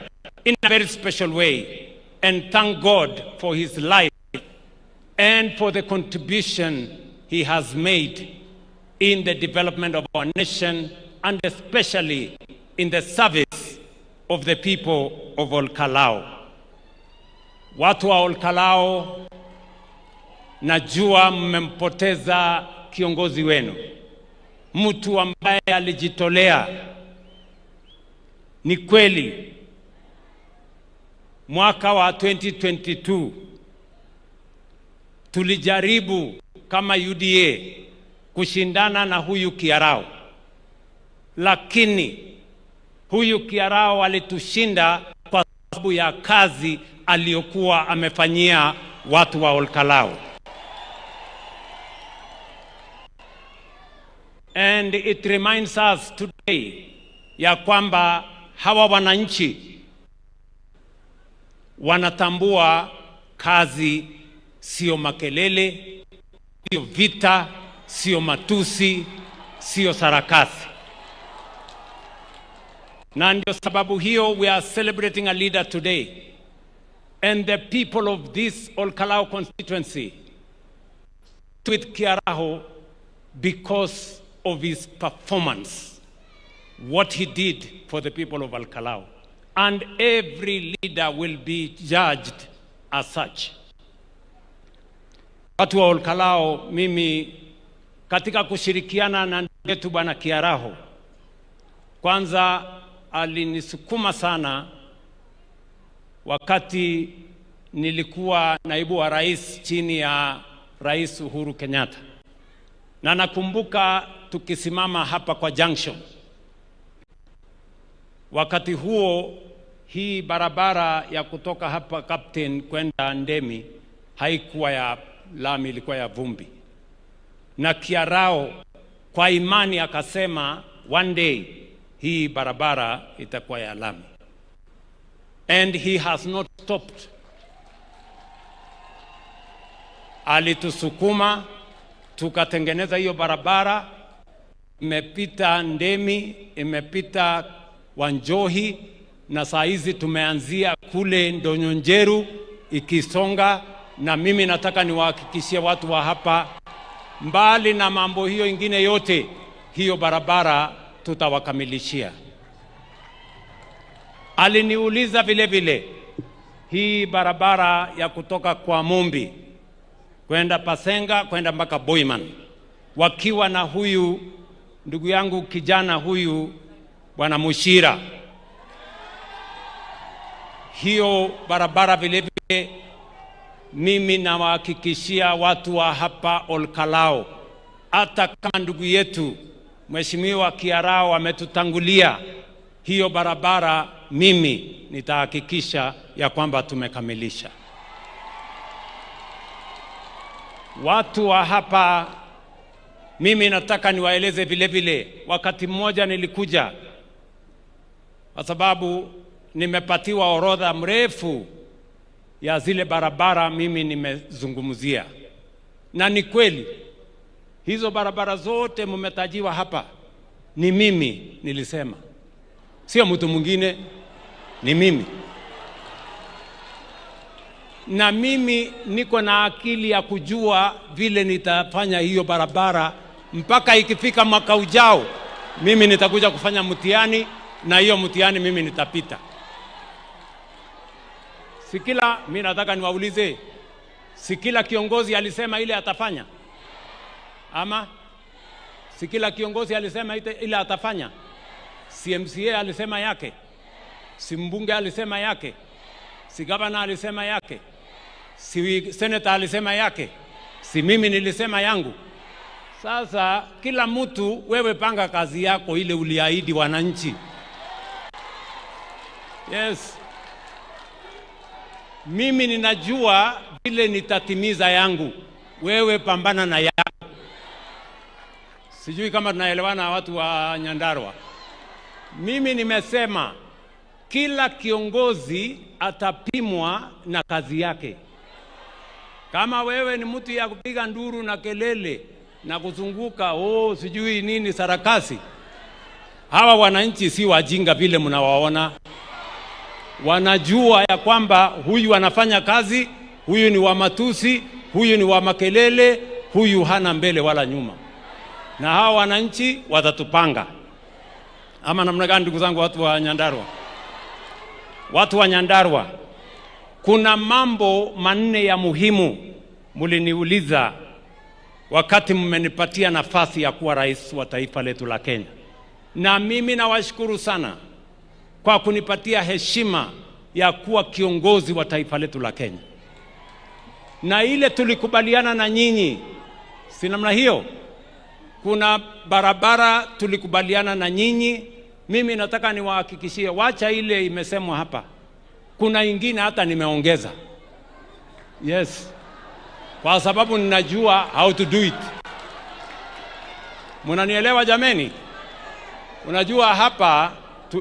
in a very special way, and thank God for his life and for the contribution he has made in the development of our nation and especially in the service of the people of Olkalou. Watu wa Olkalou, Najua mmempoteza kiongozi wenu, mtu ambaye alijitolea. Ni kweli mwaka wa 2022 tulijaribu kama UDA kushindana na huyu Kiarao, lakini huyu Kiarao alitushinda kwa sababu ya kazi aliyokuwa amefanyia watu wa Olkalou. And it reminds us today ya kwamba hawa wananchi wanatambua kazi sio makelele, sio vita, sio matusi, sio sarakasi. Na ndio sababu hiyo we are celebrating a leader today. And the people of this Olkalou constituency with Kiaraho because of his performance, what he did for the people of Olkalou. And every leader will be judged as such. Watu wa Olkalou, mimi katika kushirikiana na ndugu yetu Bwana Kiaraho, kwanza alinisukuma sana wakati nilikuwa naibu wa rais chini ya Rais Uhuru Kenyatta. Na nakumbuka tukisimama hapa kwa junction. Wakati huo hii barabara ya kutoka hapa Captain kwenda Ndemi haikuwa ya lami, ilikuwa ya vumbi. Na Kiarao kwa imani akasema one day hii barabara itakuwa ya lami. And he has not stopped. Alitusukuma tukatengeneza hiyo barabara, imepita Ndemi, imepita Wanjohi, na saa hizi tumeanzia kule Ndonyonjeru ikisonga. Na mimi nataka niwahakikishie watu wa hapa, mbali na mambo hiyo ingine yote, hiyo barabara tutawakamilishia. Aliniuliza vile vile hii barabara ya kutoka kwa Mumbi kwenda Pasenga kwenda mpaka Boiman, wakiwa na huyu ndugu yangu kijana huyu Bwana Mushira. Hiyo barabara vile vile mimi nawahakikishia watu wa hapa Olkalou, hata kama ndugu yetu Mheshimiwa Kiarao ametutangulia, hiyo barabara mimi nitahakikisha ya kwamba tumekamilisha. Watu wa hapa mimi nataka niwaeleze vile vile, wakati mmoja nilikuja kwa sababu nimepatiwa orodha mrefu ya zile barabara mimi nimezungumzia. Na ni kweli hizo barabara zote mmetajiwa hapa ni mimi nilisema, sio mtu mwingine, ni mimi. Na mimi niko na akili ya kujua vile nitafanya hiyo barabara mpaka ikifika mwaka ujao mimi nitakuja kufanya mtihani, na hiyo mtihani mimi nitapita. Sikila, mimi nataka niwaulize, sikila kiongozi alisema ile atafanya? Ama sikila kiongozi alisema ile atafanya? Si MCA alisema yake? Si mbunge alisema yake? Si gavana alisema yake? Si senator alisema yake? Si mimi nilisema yangu? Sasa kila mtu, wewe panga kazi yako ile uliahidi wananchi. Yes. Mimi ninajua vile nitatimiza yangu. Wewe pambana na yako. Sijui kama tunaelewana watu wa Nyandarua. Mimi nimesema kila kiongozi atapimwa na kazi yake. Kama wewe ni mtu ya kupiga nduru na kelele na kuzunguka, oh sijui nini sarakasi, hawa wananchi si wajinga vile mnawaona. Wanajua ya kwamba huyu anafanya kazi, huyu ni wa matusi, huyu ni wa makelele, huyu hana mbele wala nyuma. Na hawa wananchi watatupanga. Ama namna gani ndugu zangu watu wa Nyandarua? Watu wa Nyandarua, kuna mambo manne ya muhimu Muliniuliza wakati mmenipatia nafasi ya kuwa rais wa taifa letu la Kenya, na mimi nawashukuru sana kwa kunipatia heshima ya kuwa kiongozi wa taifa letu la Kenya. Na ile tulikubaliana na nyinyi, si namna hiyo? Kuna barabara tulikubaliana na nyinyi. Mimi nataka niwahakikishie, wacha ile imesemwa hapa, kuna ingine hata nimeongeza. Yes, kwa sababu ninajua how to do it. Mnanielewa jameni? Unajua hapa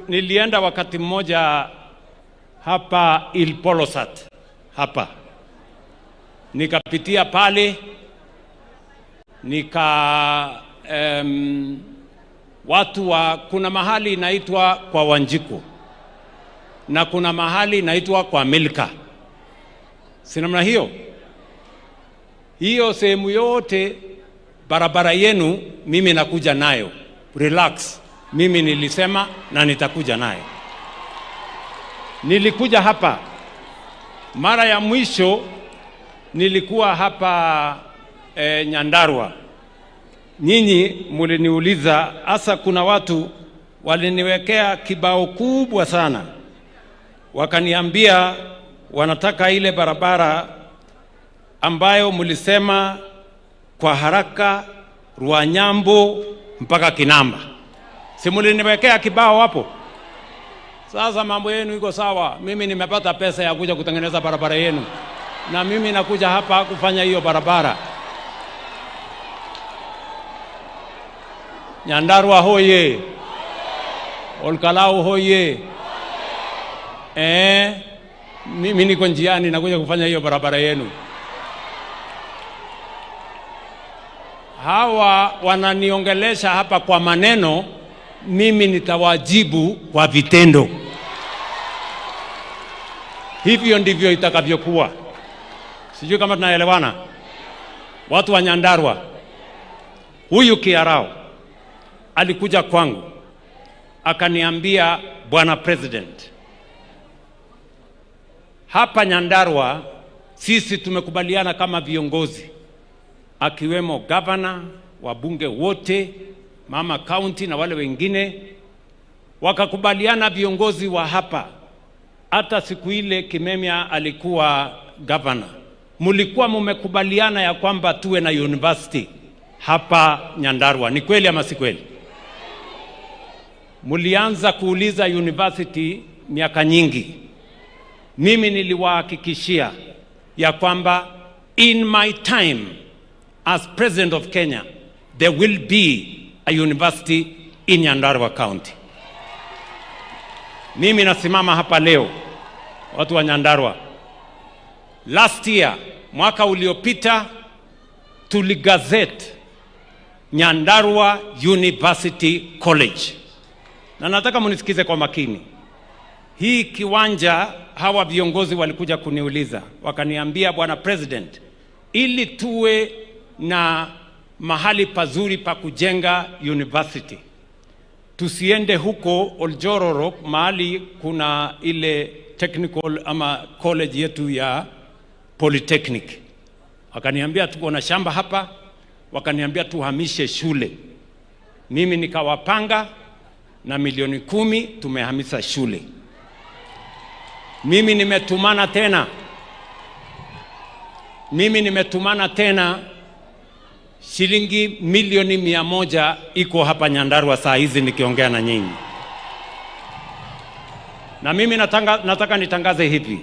nilienda wakati mmoja hapa Ilpolosat hapa, nikapitia pale nika watu wa, kuna mahali inaitwa kwa Wanjiku na kuna mahali inaitwa kwa Milka, si namna hiyo? Hiyo sehemu yote barabara yenu mimi nakuja nayo, relax. Mimi nilisema na nitakuja nayo. Nilikuja hapa mara ya mwisho, nilikuwa hapa Nyandarua. Nyinyi muliniuliza, hasa kuna watu waliniwekea kibao kubwa sana, wakaniambia wanataka ile barabara ambayo mlisema kwa haraka Rwanyambo mpaka Kinamba. Si muliniwekea kibao hapo? Sasa mambo yenu iko sawa. Mimi nimepata pesa ya kuja kutengeneza barabara yenu, na mimi nakuja hapa kufanya hiyo barabara. Nyandarua hoye! Olkalau hoye! Mimi niko njiani nakuja kufanya hiyo barabara yenu. Hawa wananiongelesha hapa kwa maneno, mimi nitawajibu kwa vitendo. Hivyo ndivyo itakavyokuwa. Sijui kama tunaelewana. Watu wa Nyandarua, huyu Kiarao alikuja kwangu akaniambia, Bwana President, hapa Nyandarua sisi tumekubaliana kama viongozi, akiwemo governor, wabunge wote, mama county na wale wengine, wakakubaliana viongozi wa hapa. Hata siku ile Kimemia alikuwa governor, mulikuwa mumekubaliana ya kwamba tuwe na university hapa Nyandarua. Ni kweli ama si kweli? Mulianza kuuliza university miaka nyingi. Mimi niliwahakikishia ya kwamba in my time as president of Kenya there will be a university in Nyandarua County. Mimi nasimama hapa leo, watu wa Nyandarua. Last year, mwaka uliopita, tuligazette Nyandarua University College. Na nataka munisikize kwa makini. Hii kiwanja, hawa viongozi walikuja kuniuliza, wakaniambia, Bwana President, ili tuwe na mahali pazuri pa kujenga university, tusiende huko Oljororok mahali kuna ile technical ama college yetu ya polytechnic. Wakaniambia tuko na shamba hapa, wakaniambia tuhamishe shule. Mimi nikawapanga na milioni 10 tumehamisha shule. Mimi nimetumana tena, mimi nimetumana tena shilingi milioni 100 iko hapa Nyandarua saa hizi nikiongea na nyinyi. Na mimi nataka nitangaze hivi,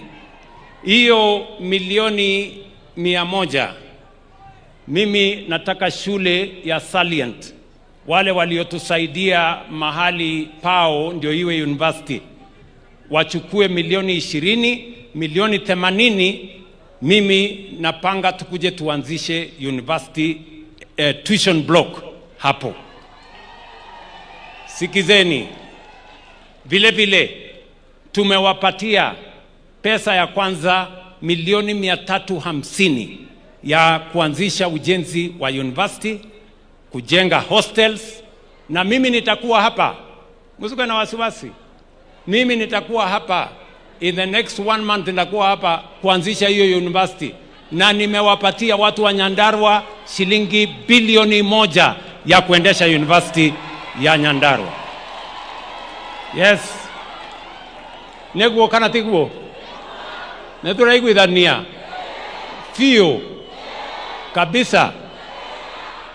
hiyo milioni 100 mimi nataka shule ya Salient, wale waliotusaidia mahali pao ndio iwe university, wachukue milioni 20, milioni 80 mimi napanga tukuje tuanzishe university tuition block hapo. Sikizeni, vile vile tumewapatia pesa ya kwanza milioni 350 ya kuanzisha ujenzi wa university, kujenga hostels, na mimi nitakuwa hapa, msikuwe na wasiwasi. Mimi nitakuwa hapa in the next one month, nitakuwa hapa kuanzisha hiyo university. Na nimewapatia watu wa Nyandarua shilingi bilioni 1 ya kuendesha university ya Nyandarua. Yes. Neguo kana tiguo? Neturaiguithania fio kabisa.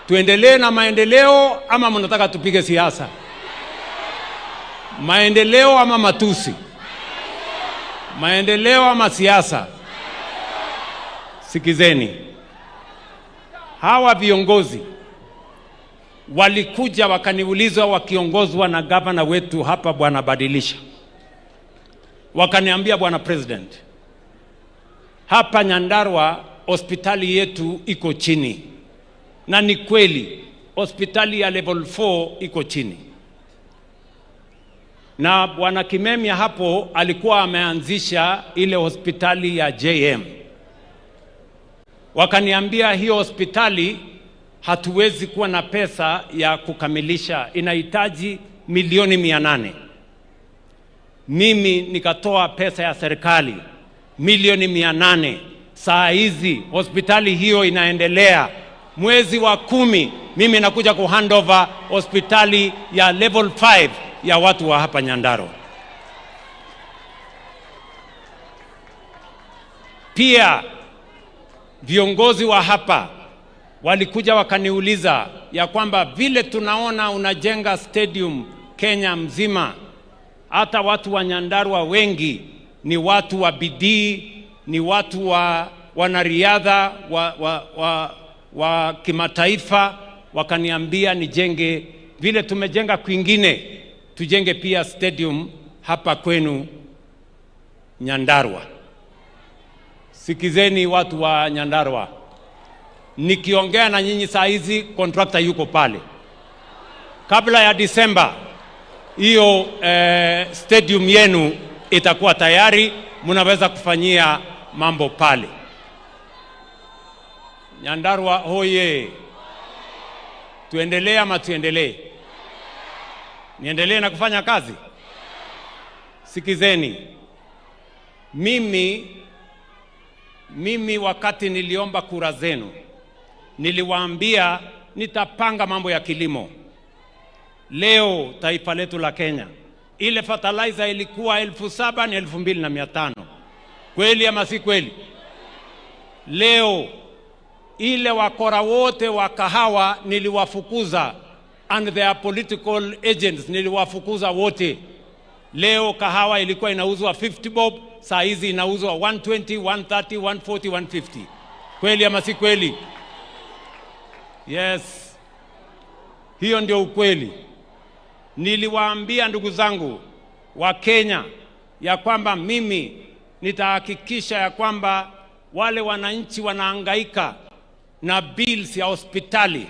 Tuendelee na maendeleo ama mnataka tupige siasa? Maendeleo ama matusi? Maendeleo ama siasa? Sikizeni. Hawa viongozi walikuja wakaniuliza, wakiongozwa na gavana wetu hapa Bwana Badilisha. Wakaniambia, Bwana President, hapa Nyandarua hospitali yetu iko chini. Na ni kweli, hospitali ya level 4 iko chini. Na Bwana Kimemia hapo alikuwa ameanzisha ile hospitali ya JM. Wakaniambia hiyo hospitali hatuwezi kuwa na pesa ya kukamilisha, inahitaji milioni 800. Mimi nikatoa pesa ya serikali milioni 800. Saa hizi hospitali hiyo inaendelea. Mwezi wa 10 mimi nakuja ku hand over hospitali ya level 5 ya watu wa hapa Nyandarua. Pia viongozi wa hapa walikuja wakaniuliza ya kwamba vile tunaona unajenga stadium Kenya mzima, hata watu wa Nyandarua wengi ni watu wa bidii, ni watu wa wanariadha wa kimataifa. Wakaniambia nijenge vile tumejenga kwingine, tujenge pia stadium hapa kwenu Nyandarua. Sikizeni watu wa Nyandarua, nikiongea na nyinyi saa hizi contractor yuko pale. Kabla ya Disemba hiyo stadium yenu itakuwa tayari, mnaweza kufanyia mambo pale. Nyandarua hoye! Tuendelee ama tuendelee? Niendelee na kufanya kazi? Sikizeni. Mimi wakati niliomba kura zenu, niliwaambia nitapanga mambo ya kilimo. Leo taifa letu la Kenya, ile fertilizer ilikuwa 7,000 ni 2,500. Kweli ama si kweli? Leo ile wakora wote wa kahawa niliwafukuza, and their political agents niliwafukuza wote. Leo kahawa ilikuwa inauzwa 50 bob, saa hizi inauzwa 120, 130, 140, 150. Kweli ama si kweli? Yes. Hiyo ndio ukweli. Niliwaambia ndugu zangu wa Kenya ya kwamba mimi nitahakikisha ya kwamba wale wananchi wanahangaika na bills ya hospitali,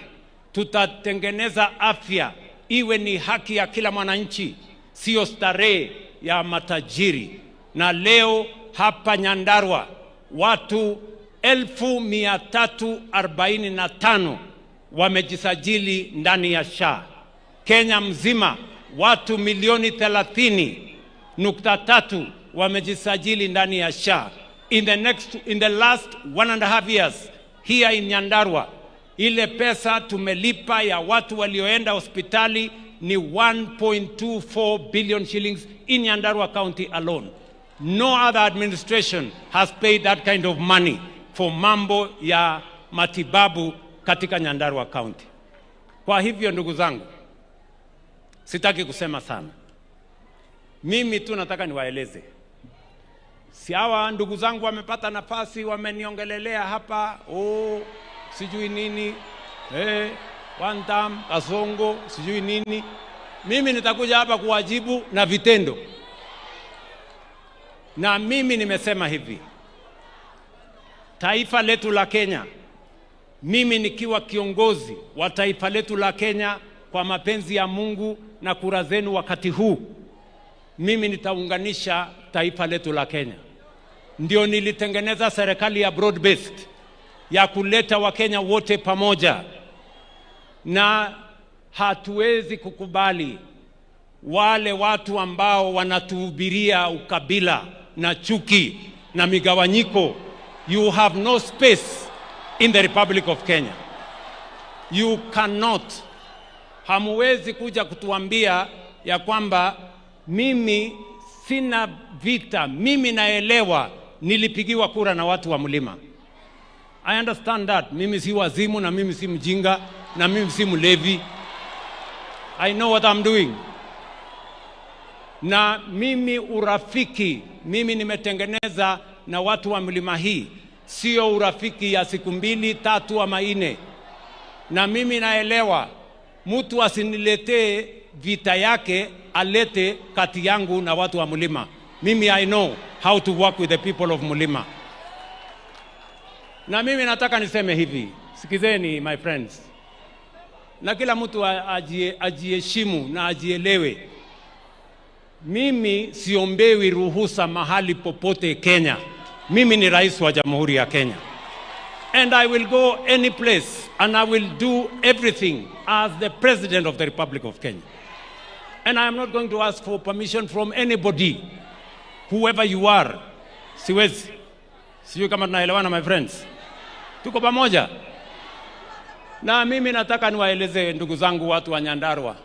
tutatengeneza afya iwe ni haki ya kila mwananchi, sio starehe ya matajiri. Na leo hapa Nyandarua watu 345,000 wamejisajili ndani ya SHA. Kenya mzima watu milioni 30.3 wamejisajili ndani ya SHA. In the last 1.5 years here in Nyandarua, ile pesa tumelipa ya watu walioenda hospitali ni 1.24 billion shillings in Nyandarua County alone. No other administration has paid that kind of money for mambo ya matibabu katika Nyandarua County. Kwa hivyo ndugu zangu, sitaki kusema sana. Mimi tu nataka niwaeleze. Si hawa ndugu zangu wamepata nafasi, wameniongelelea hapa, oh, sijui nini, one time, Kasongo, sijui nini. Mimi nitakuja hapa kuwajibu na vitendo. Na mimi nimesema hivi, taifa letu la Kenya, mimi nikiwa kiongozi wa taifa letu la Kenya kwa mapenzi ya Mungu na kura zenu wakati huu, mimi nitaunganisha taifa letu la Kenya. Ndio nilitengeneza serikali ya broad based ya kuleta Wakenya wote pamoja. Na hatuwezi kukubali wale watu ambao wanatuhubiria ukabila na chuki na migawanyiko. You have no space in the Republic of Kenya. You cannot. Hamuwezi kuja kutuambia ya kwamba mimi sina vita, mimi naelewa nilipigiwa kura na watu wa mlima. I understand that. Mimi si wazimu na mimi si mjinga na mimi si mlevi. I know what I'm doing. Na mimi urafiki, mimi nimetengeneza na watu wa mlima hii, sio urafiki ya siku 2, 3 ama 4. Na mimi naelewa mtu asiniletee vita yake, alete kati yangu na watu wa mlima. Mimi I know how to work with the people of mlima. Na mimi nataka niseme hivi, sikizeni my friends, na kila mtu ajiheshimu na ajielewe. Mimi siombewi ruhusa mahali popote Kenya. Mimi ni rais wa Jamhuri ya Kenya. And I will go any place and I will do everything as the President of the Republic of Kenya. And I am not going to ask for permission from anybody, whoever you are. Siwezi. Sijui kama tunaelewana my friends. Tuko pamoja. Na mimi nataka niwaeleze ndugu zangu watu wa Nyandarua.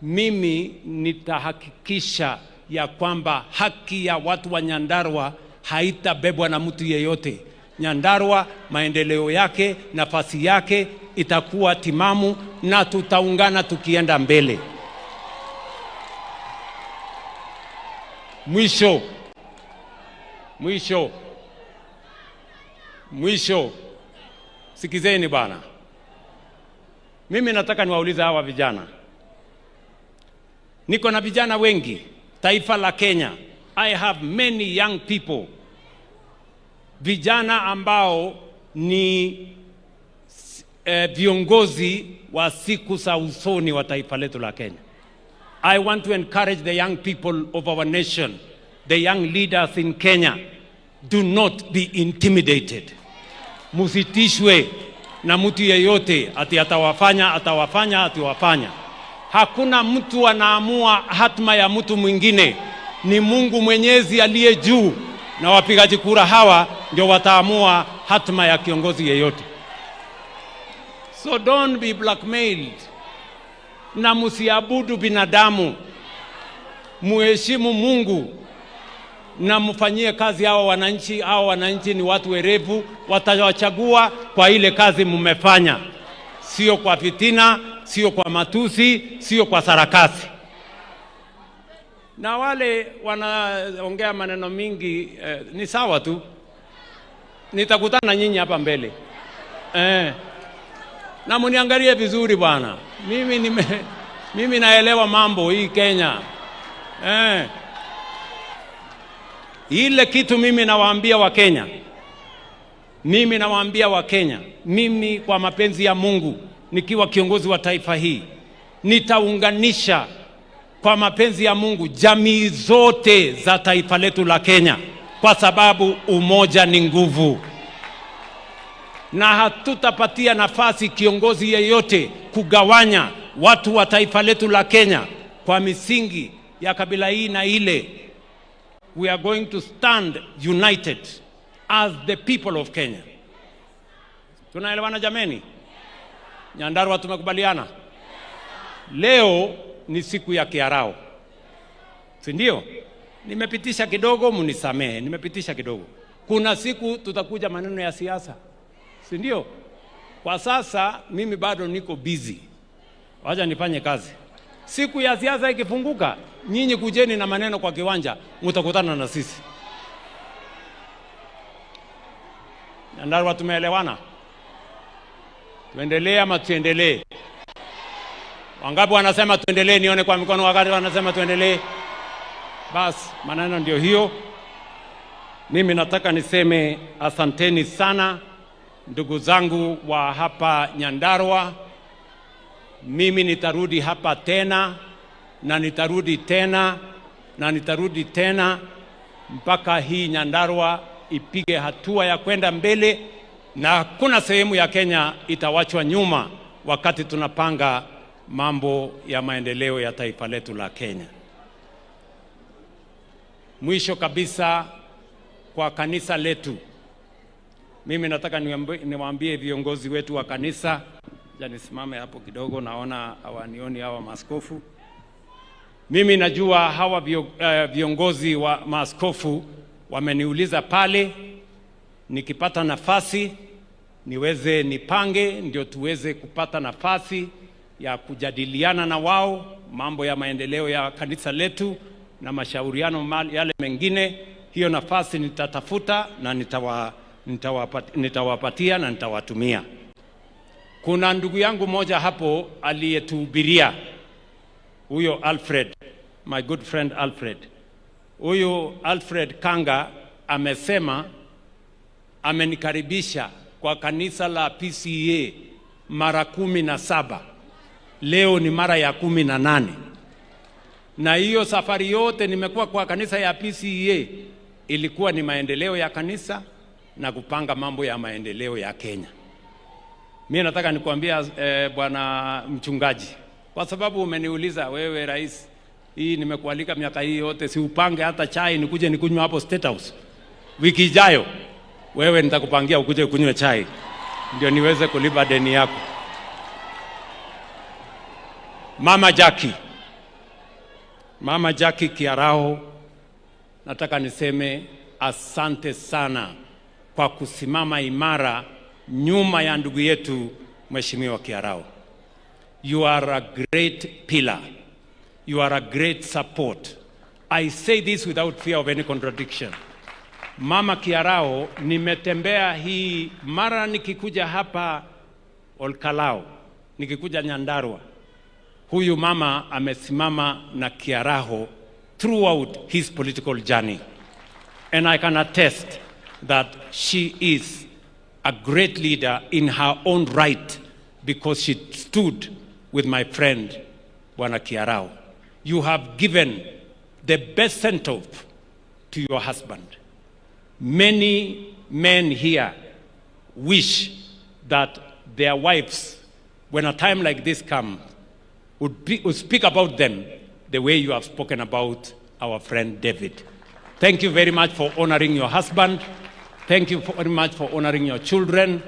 Mimi nitahakikisha ya kwamba haki ya watu wa Nyandarua haitabebwa na mtu yeyote. Nyandarua maendeleo yake, nafasi yake itakuwa timamu na tutaungana tukienda mbele. Mwisho. Mwisho. Mwisho. Sikizeni bana. Mimi nataka niwaulize hawa vijana. Niko na vijana wengi, taifa la Kenya. I have many young people. Vijana ambao ni viongozi wa siku za usoni wa taifa letu la Kenya. I want to encourage the young people of our nation, the young leaders in Kenya, do not be intimidated. Musitishwe na mtu yeyote ati atawafanya, atawafanya, atiwafanya. Hakuna mtu anaamua hatma ya mtu mwingine. Ni Mungu Mwenyezi aliye juu, na wapigaji kura hawa ndio wataamua hatma ya kiongozi yeyote. So don't be blackmailed. Na musiabudu binadamu. Muheshimu Mungu na mfanyie kazi hawa wananchi. Hawa wananchi ni watu werevu, watawachagua kwa ile kazi mmefanya. Sio kwa fitina, sio kwa matusi, sio kwa sarakasi. Na wale wanaongea maneno mingi, ni sawa tu. Nitakutana nyinyi hapa mbele. Na mniangalie vizuri bwana. Mimi naelewa mambo hii Kenya. Ile kitu mimi nawaambia wa Kenya. Mimi nawaambia wa Kenya, mimi kwa mapenzi ya Mungu nikiwa kiongozi wa taifa hii nitaunganisha kwa mapenzi ya Mungu jamii zote za taifa letu la Kenya, kwa sababu umoja ni nguvu. Na hatutapatia nafasi kiongozi yeyote kugawanya watu wa taifa letu la Kenya kwa misingi ya kabila hii na ile. We are going to stand united as the people of Kenya. Tunaelewana jameni? Nyandarua tumekubaliana? Leo ni siku ya Kiarao, si ndio? Nimepitisha kidogo, munisamehe, nimepitisha kidogo. Kuna siku tutakuja maneno ya siasa, si ndio? Kwa sasa mimi bado niko busy. Wacha nifanye kazi. Siku ya siasa ikifunguka, nyinyi kujeni na maneno kwa kiwanja, mtakutana na sisi. Nyandarua tumeelewana? Tuendelee ama tuendelee? Wangapi wanasema tuendelee? Nione kwa mikono wakati wanasema tuendelee. Bas, maneno ndio hiyo. Mimi nataka niseme asanteni sana ndugu zangu wa hapa Nyandarua. Mimi nitarudi hapa tena na nitarudi tena na nitarudi tena mpaka hii Nyandarua ipige hatua ya kwenda mbele, na hakuna sehemu ya Kenya itawachwa nyuma wakati tunapanga mambo ya maendeleo ya taifa letu la Kenya. Mwisho kabisa, kwa kanisa letu, Mimi nataka niwaambie viongozi wetu wa kanisa, ja nisimame hapo kidogo, naona hawanioni hawa maaskofu. Mimi najua hawa viongozi wa maaskofu wameniuliza pale, nikipata nafasi niweze nipange, ndio tuweze kupata nafasi ya kujadiliana na wao mambo ya maendeleo ya kanisa letu na mashauriano yale mengine. Hiyo nafasi nitatafuta na nitawapatia na nitawatumia. Kuna ndugu yangu moja hapo aliyetuhubiria, huyo Alfred, my good friend Alfred. Huyu Alfred Kanga amesema amenikaribisha kwa kanisa la PCA mara 17. Leo ni mara ya 18. Na hiyo safari yote nimekuwa kwa kanisa ya PCA ilikuwa ni maendeleo ya kanisa na kupanga mambo ya maendeleo ya Kenya. Mimi nataka nikuambia bwana mchungaji, kwa sababu umeniuliza wewe rais, hii nimekualika miaka hii yote, si upange hata chai nikuje nikunywe hapo State House wiki ijayo. Wewe nitakupangia ukuje kunywe chai ndio niweze kulipa deni yako. Mama Jackie, Mama Jackie Kiaraho, nataka niseme asante sana kwa kusimama imara nyuma ya ndugu yetu Mheshimiwa Kiaraho. You are a great pillar. You are a great support. I say this without fear of any contradiction. Mama Kiaraho, nimetembea hii mara nikikuja hapa Olkalao, nikikuja Nyandarua. Huyu mama amesimama na Kiaraho throughout his political journey. And I can attest that she is a great leader in her own right because she stood with my friend, Bwana Kiaraho. You have given the best send-off to your husband. Many men here wish that their wives, when a time like this comes, would speak about them the way you have spoken about our friend David. Thank you very much for honoring your husband. Thank you very much for honoring your children.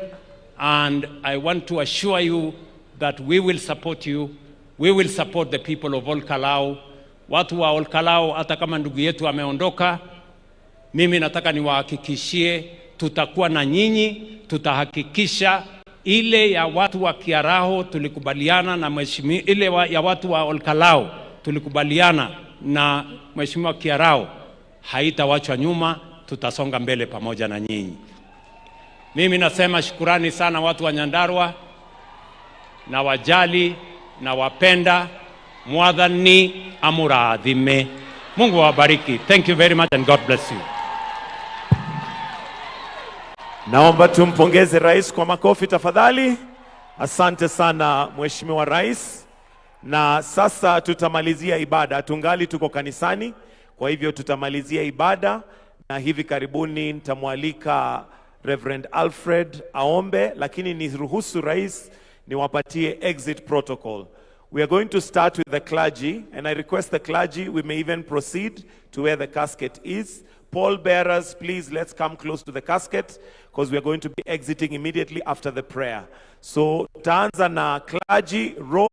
And I want to assure you that we will support you. We will support the people of Olkalou. Watu wa Olkalou, hata kama ndugu yetu ameondoka, mimi nataka niwahakikishie tutakuwa na nyinyi, tutahakikisha ile ya watu wa Kiaraho tulikubaliana na mheshimiwa, ile ya watu wa Olkalou tulikubaliana na Mheshimiwa Kiaraho haitawachwa nyuma, tutasonga mbele pamoja na nyinyi. Mimi nasema shukurani sana watu wa Nyandarua, na wajali na wapenda, mwathani amurathime. Mungu awabariki. Thank you very much and God bless you. Naomba tumpongeze rais kwa makofi tafadhali. Asante sana Mheshimiwa Rais. Na sasa tutamalizia ibada. Tungali tuko kanisani, kwa hivyo tutamalizia ibada na hivi karibuni nitamwalika Reverend Alfred aombe, lakini niruhusu rais niwapatie exit protocol. We are going to start with the clergy, and I request the clergy, we may even proceed to where the casket is. Pall bearers, please, let's come close to the casket because we are going to be exiting immediately after the prayer. So, tutaanza na clergy, row